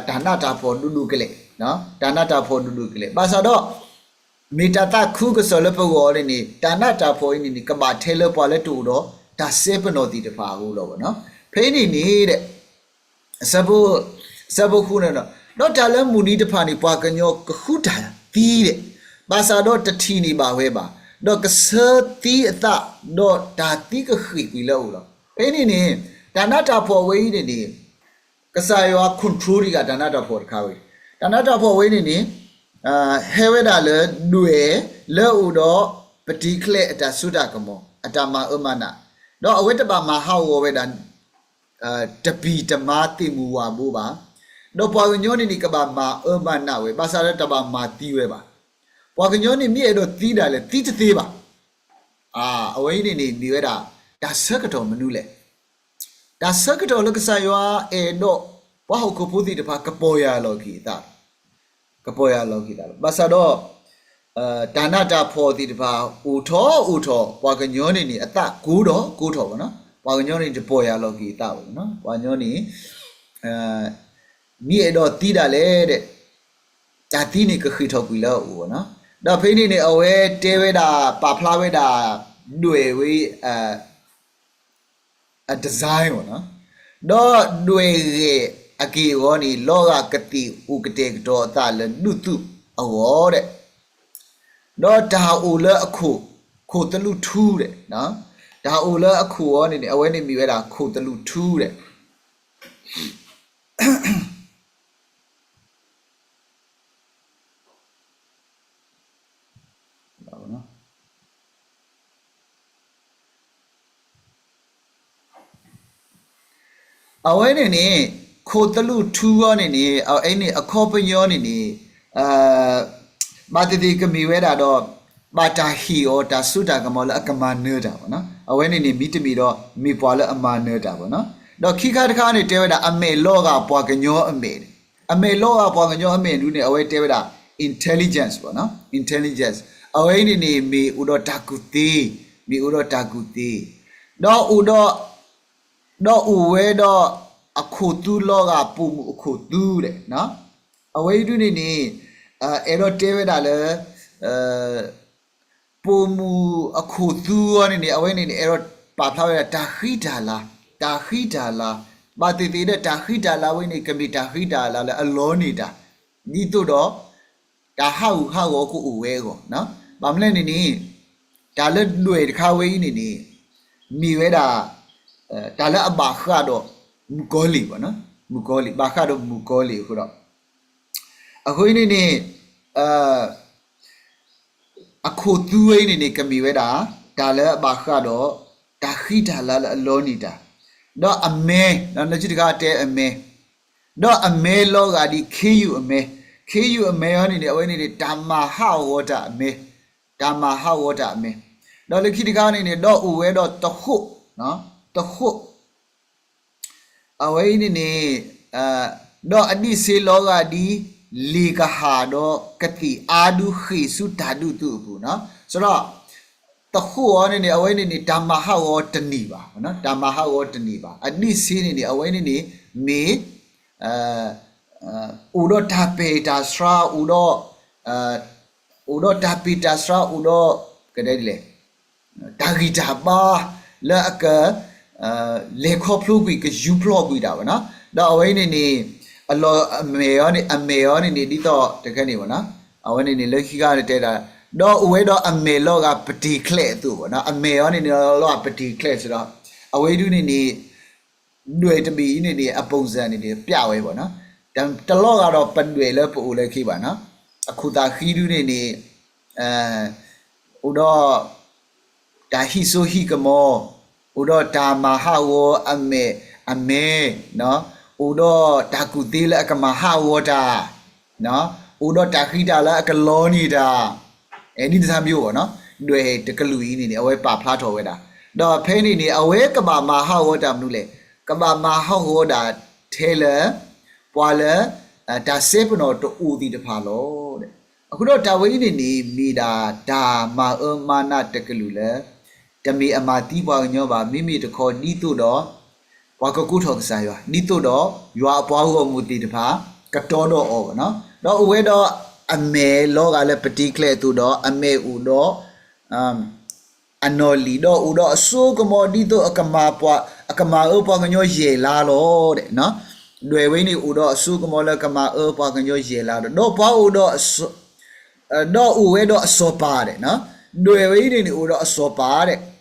တၢ်နးတၢ်ဖှီၣ်ဒိၣ်ဒိၣ်ကလဲာ်, တၢ်နးတၢ်ဖှီၣ်ဒိၣ်ဒိၣ်ကလဲာ်. ဘၣ်ဆၣ်ဒီး မ့ၢ်တၢ်သးခုကစီၣ်လၢပဂီၢ်န့ၣ်န့ၣ် တၢ်နးတၢ်ဖှီၣ်အံၤန့ၣ်န့ၣ် ကဘၣ်ထဲလၢပှၤလၢတအိၣ်ဒီးတၢ်စဲပနီၣ်သ့ၣ်တဖၣ်အဂီၢ်လီၤနီၤ. ဖဲအံၤန့ၣ်န့ၣ်ဒီး အဆၢဖိဃုန့ၣ်ဒီး, ဒီးတၢ်လၢမုၢ်နံၤတဖၣ်န့ၣ် ပှၤကညီကဃုတၢ်သံဒီး, ဘၣ်ဆၣ်ဒီးတထံၣ်န့ၢ်ဘၣ်ဝဲဘၣ်, ဒီးကဆၢသံအသး, ဒီးတၢ်သံကဃ့ၢ်ကွံာ်လၢအအိၣ်လီၤ. ဖဲအံၤန့ၣ်န့ၣ် တၢ်နးတၢ်ဖှီၣ်ဝဲအံၤန့ၣ်န့ၣ် ကစၢ်ယွၤ control တဂၤတၢ်နးတၢ်ဖှီၣ်တခါဝဲ, တၢ်နးတၢ်ဖှီၣ်ဝဲန့ၣ်န့ၣ် ဟဲဝဲဒၣ်လၢဒွဲၣ်လၢအအိၣ်ဒီး ပတံၤကျဲအတၢ်စိတၢ်ကမီၤ အတၢ်မၤအၢမၤနး, ဒီးအဝဲတဘၣ်မၤဟးဂီၤဝဲဒၣ် တပံၤတမါသ့ၣ်မုၢ်ဝၣ်ဘိဘၣ်, ဒီးပှၤကညီန့ၣ်န့ၣ် ကဘၣ်မၤအၢမၤနးဝဲ ဘၣ်ဆၣ်ဒီးတဘၣ်မၤသံဝဲဘၣ်. ပှၤကညီန့ၣ်မ့ၢ်အဲၣ်ဒိးသံဒၣ်လဲာ် သံတသ့ဘၣ်. အဝဲအံၤန့ၣ်န့ၣ် မ့ၢ်ဝဲဒၣ် တၢ်ဆၢကတီၢ်မနုၤလဲၣ်. တၢ်ဆၢကတီၢ်လၢကစၢ်ယွၤအဲၣ်ဒိး ပှၤဟီၣ်ခိၣ်ဖိသ့ၣ်တဖၣ် ကပီၢ်ယၢ်လီၤက့ၤအသး, ကပီၢ်ယၢ်လီၤက့ၤသးလီၤ. ဘၣ်ဆၣ်ဒီး တၢ်နးတၢ်ဖှီၣ်သ့ၣ်တဖၣ် အိၣ်ထီၣ်အိၣ်ထီၣ် ပှၤကညီန့ၣ်န့ၣ် အသးကိးထီၣ်ကိးထီၣ်ဘၣ်နီၤ, ပှၤကညီန့ၣ် တပီၢ်ယၢ်လီၤက့ၤအသးဘၣ်နီၤ, ပှၤကညီန့ၣ် မ့ၢ်အဲၣ်ဒိးသံဒၣ်လဲၣ်ဒီး တၢ်သံန့ၣ်ကဃ့ၢ်ထီၣ်ကွံာ်လၢအအိၣ်ဘၣ်နီၤ. ဒီးဖဲန့ၣ်န့ၣ် အဝဲတဲဝဲဒၣ် ပာ်ဖျါဝဲဒၣ် ဒွဲၣ်ဝဲ အ design ဘၣ်နီၤ, ဒီးဒွဲၣ်ဂဲၤအက့ၢ်အဂီၤန့ၣ် လီၤဂာ်ကသ့ၣ်အိၣ်ကတဲာ်ကတီၤအသးလၢဒူၣ်သုးအဂီၢ်ဒီး, ဒီးတၢ်အိၣ်လၢအခိၣ်, ခိၣ်သလုးထူဒီး, တၢ်အိၣ်လၢအခိၣ်အီၤန့ၣ်န့ၣ် အဝဲန့ၣ်မ့ၢ်ဝဲဒၣ်ခိၣ်သလုးထူဒီး အဝဲန့ၣ်န့ၣ် ခိၣ်သလုးထူအီၤန့ၣ်န့ၣ် အဝဲန့ၣ်အခီပညီန့ၣ်န့ၣ် ဘၣ်သ့ၣ်သ့ၣ်ကမ့ၢ်ဝဲဒၣ်ဒီး ဘၣ်တၢ်ဟ့ၣ်အီၤတၢ်စိတၢ်ကမီၤလၢအကမၤနၢၤတၢ်ဘၣ်နီၤ, အဝဲန့ၣ်န့ၣ် မ့တမ့ၢ်ဒီး မ့ၢ်ပှၤလၢအမၤနၢၤတၢ်ဘၣ်နီၤ. ဒီးခံခါတခါန့ၣ် တဲဝဲဒၣ် အမဲာ်လီၤဂာ်ပှၤကညီအမဲာ်, အမဲာ်လီၤဂာ်ပှၤကညီအမဲာ်ဒုန့ၣ် အဝဲတဲဝဲဒၣ် intelligence ဘၣ်နီၤ, intelligence အဝဲအံၤန့ၣ်န့ၣ် မ့ၢ်အိၣ်ဒီးတၢ်ကူၣ်သ့, မ့ၢ်အိၣ်ဒီးတၢ်ကူၣ်သ့, ဒီးအိၣ်ဒီး ဒီးအိၣ်ဝဲဒီးအခိၣ်သူလီၤဂာ်ပိာ်မုၣ်အခိၣ်သူဒီး, အဝဲအံၤဒုန့ၣ်န့ၣ် အဲၣ်ဒိးတဲဝဲဒၣ်လၢ ပိာ်မုၣ်အခိၣ်သူအီၤန့ၣ်န့ၣ် အဝဲန့ၣ်န့ၣ် အဲၣ်ဒိးပာ်ဖျါဝဲဒၣ်တၢ်ဃံတၢ်လၤ, တၢ်ဃံတၢ်လၤ, ဘၣ်သ့ၣ်သ့ၣ်ဒီးတၢ်ဃံတၢ်လၤဝဲန့ၣ် ကမ့ၢ်တၢ်ဃံတၢ်လၤလၢအလီၤန့ၢ်တၢ် ဒ်သိးဒီး တၢ်ဟးဂူာ်ဟးဂီၤကအိၣ်ဝဲအဂီၢ်, ဘၣ်မနုၤလဲၣ်န့ၣ်န့ၣ် တၢ်လၢဒွဲၣ်တခါဝဲအံၤန့ၣ်န့ၣ် မ့ၢ်ဝဲဒၣ် တၢ်လၢအဘၣ်ဃးဒီးမုၣ်ကီၤလံၢ်ဘၣ်, မုၣ်ကီၤလံၢ်, ဘၣ်ဃးဒီးမုၣ်ကီၤလံၢ်အဃိဒီး, အဃိန့ၣ်န့ၣ် အခိၣ်သူဝဲအံၤန့ၣ်န့ၣ် ကမ့ၢ်ဝဲဒၣ် တၢ်လၢအဘၣ်ဃးဒီး တၢ်ဃံတၢ်လၤလၢအလီၤန့ၢ်တၢ်, ဒီးအမဲ, နစုတခါတဲအမဲ, ဒီးအမဲလီၤဂာ်ဒ်ခ့ယုၢ်အမဲ, ခ့ယုၢ်အမဲအီၤန့ၣ်န့ၣ် အဝဲန့ၣ်န့ၣ် တၢ်မၤဟးဂီၤတၢ်အမဲ, တၢ်မၤဟးဂီၤတၢ်အမဲ, ဒီးလၢခံတခါန့ၣ်န့ၣ် ဒီးအိၣ်ဝဲဒီးတဃိး, တဃိး အဝဲအံၤန့ၣ်န့ၣ် ဒီးအဒံးဆှံလီၤဂာ်ဒ်လ့ၣ်ကဟၣ်ဒီးကသံၣ်အါဒုးဃ့ၢ်ဆူတၢ်ဒုးသုးအပူၤနီၤ, စရီ, တဃိးအီၤန့ၣ်န့ၣ် အဝဲန့ၣ်န့ၣ် တၢ်မၤဟးဂီၤတန့ၢ်ဘၣ်, တၢ်မၤဟးဂီၤတန့ၢ်ဘၣ်, အဒံးဆှံန့ၣ်န့ၣ် အဝဲန့ၣ်န့ၣ် မ့ၢ် အိၣ်ဒီးတၢ်ပဲာ်တၢ်ဆှါ အိၣ်ဒီး အိၣ်ဒီးတၢ်ပဲာ်တၢ်ဆှါ အိၣ်ဒီး ကဒဲဒ်လဲၣ် တၢ်ဂံၢ်တၢ်ဘါ လၢအက လဲၤခီဖျိကွံာ် ကယူၤဖျီၣ်ကွံာ်တၢ်ဘၣ်နီၤ, ဒီးအဝဲအံၤန့ၣ်န့ၣ် အလီၢ်အမဲာ်အီၤန့ၣ် အမဲာ်အီၤန့ၣ်န့ၣ် ဒ်သိးတခဲန့ၣ်ဘၣ်နီၤ, အဝဲန့ၣ်န့ၣ် လၢခံခါန့ၣ်တဲဒၣ် ဒီးအိၣ်ဝဲဒီးအမဲာ်လီၤဂာ်ပတ့ၤချဲးအသိးဘၣ်နီၤ, အမဲာ်အီၤန့ၣ်န့ၣ် လီၤဂာ်ပတ့ၤချဲးစ့ၢ်ဒီး အဝဲအံၤဒုန့ၣ်န့ၣ် ဒွဲၣ်တဘ့ၣ်အံၤန့ၣ်န့ၣ် အပုံစံန့ၣ်န့ၣ် ပျးဝဲဘၣ်နီၤ, တလီၤဂာ်ဒီးပဒွဲၣ်လၢပအိၣ်လၢခံဘၣ်နီၤ, အခိၣ်သးဃံဒုန့ၣ်န့ၣ် အိၣ်ဒီး တၢ်ဟံးစိဟံးကမီၤ, အိၣ်ဒီးတၢ်မၤဟးဂီၤအမဲာ်, အမဲာ်, အိၣ်ဒီးတၢ်ကူၣ်သ့လၢအကမၤဟးဂီၤတၢ်, အိၣ်ဒီးတၢ်ဃံတၢ်လၤလၢအကလီၤန့ၢ်တၢ်, ဒ်တၢ်သးမံဘၣ်နီၤ, ဒွဲၣ်တကလုာ်အံၤန့ၣ်န့ၣ် အဝဲပာ်ဖျါထီၣ်ဝဲဒၣ်, ဒီးဖဲန့ၣ်န့ၣ် အဝဲကဘၣ်မၤဟးဂီၤတၢ်မနုၤလဲၣ်, ကဘၣ်မၤဟးဂီၤဒၣ်ထဲလၢ ပှၤလၢ တၢ်စဲပနီၣ်တအိၣ်သ့ၣ်တဖၣ်လီၤ. အဃိဒီးတၢ်ဝဲအံၤန့ၣ်န့ၣ် မ့ၢ်ဒၣ်တၢ်မၤအၢမၤနးတကလုာ်လၢ တမ့ၢ်အမၤသံပှၤကညီဘၣ်, မ့မ့ၢ်တခီဒ်သိးဒီး ပှၤကကိးထီၣ်ကစၢ်ယွၤ, ဒ်သိးဒီးယွၤအပှၤဂီၢ်မုၢ်သ့ၣ်တဖၣ် ကတီဒီးအီၤဘၣ်နီၤ. ဒီးအိၣ်ဝဲဒီးအမဲာ်လီၤဂာ်လၢပတ့ကျဲအသိးဒီး အမဲာ်အိၣ်ဒီး အနီၢ်လံၣ်ဒီးအိၣ်ဒီးအစိကမီၤ ဒ်သိးအကမၤပှၤ, အကမၤအၢပှၤကညီယဲၢ်လါလီၤ. ဒွဲၣ်ဝဲအံၤန့ၣ်အိၣ်ဒီးအစိကမီၤလၢကမၤအၢပှၤကညီယဲၢ်လါဒီး, ဒီးပှၤအိၣ်ဒီးအစီၤ, ဒီးအိၣ်ဝဲဒီးအစီၤပၤဒဲး, ဒွဲၣ်ဝဲအံၤန့ၣ်န့ၣ်အိၣ်ဒီးအစီၤပၤဒဲး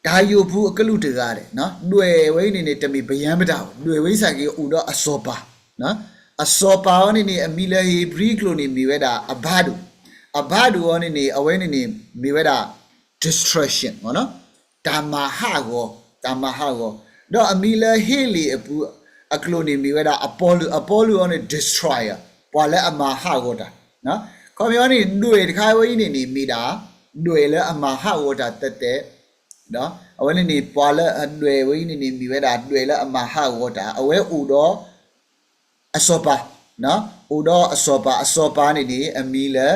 တၢ်ယိာ်ပူၤအကလူးတဂၤဒဲး, ဒွဲၣ်ဝဲအံၤန့ၣ်န့ၣ် တမ့ၢ်ပယၢၤမတၤ, ဒွဲၣ်ဝဲအံၤစ့ၢ်ကီးအိၣ်ဒီးအစီၤပၤ, အစီၤပၤအံၤန့ၣ်န့ၣ် အမံၤလၢဧ့ၤဘြံၤကျိာ်န့ၣ်မ့ၢ်ဝဲဒၣ် အဘၤဒိၣ်, အဘၤဒိၣ်အံၤန့ၣ်န့ၣ် အဝဲန့ၣ်န့ၣ် မ့ၢ်ဝဲဒၣ် destruction တၢ်မၤဟးဂီၤ, တၢ်မၤဟးဂီၤ, ဒီးအမံၤလၢဟ့လ့ၣ်အပူၤအကျိာ်န့ၣ်မ့ၢ်ဝဲဒၣ်အပီလူး, အပီလူးအံၤန့ၣ် destroyer ပှၤလၢအမၤဟးဂီၤတၢ်, ခီပညီန့ၣ် ဒွဲၣ်တခါဝဲအံၤန့ၣ်န့ၣ် မ့ၢ်ဒၣ် ဒွဲၣ်လၢအမၤဟးဂီၤတၢ်သဲးသဲး, ဒီးအဝဲန့ၣ်န့ၣ် ပှၤလၢအဒွဲၣ်ဝဲအံၤန့ၣ်န့ၣ် မ့ၢ်ဝဲဒၣ်ဒွဲၣ်လၢအမၤဟးဂီၤတၢ်, အဝဲအိၣ်ဒီး အစီၤပၤ, အိၣ်ဒီးအစီၤပၤ, အစီၤပၤန့ၣ်န့ၣ် အမံၤလၢ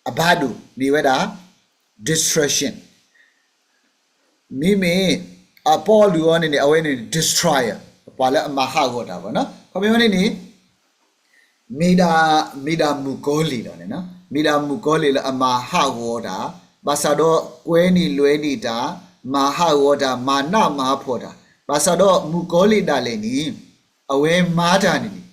အဘၤဒိၣ် မ့ၢ်ဝဲဒၣ် destruction, မ့မ့ၢ် အပီလူးအံၤန့ၣ်န့ၣ် အဝဲန့ၣ် destroyer ပှၤလၢအမၤဟးဂီၤတၢ်ဘၣ်နီၤ, ခီပညီန့ၣ်န့ၣ် မ့ၢ်ဒၣ်, မ့ၢ်ဒၣ်မုၣ်ကီၤလံၢ်လီၤန့ၣ်, မ့ၢ်ဒၣ်မုၣ်ကီၤလံၢ်လၢအမၤဟးဂီၤတၢ်, ဘၣ်ဆၣ်ဒီးကွဲန့ၢ်လွဲန့ၢ်တၢ်, မၤဟးဂီၤတၢ်, မၤနးမၤဖှီၣ်တၢ်, ဘၣ်ဆၣ်ဒီးမုၣ်ကီၤလံၢ်ဒၣ်လဲာ်န့ၣ် အဝဲမၤတၢ်န့ၣ်န့ၣ်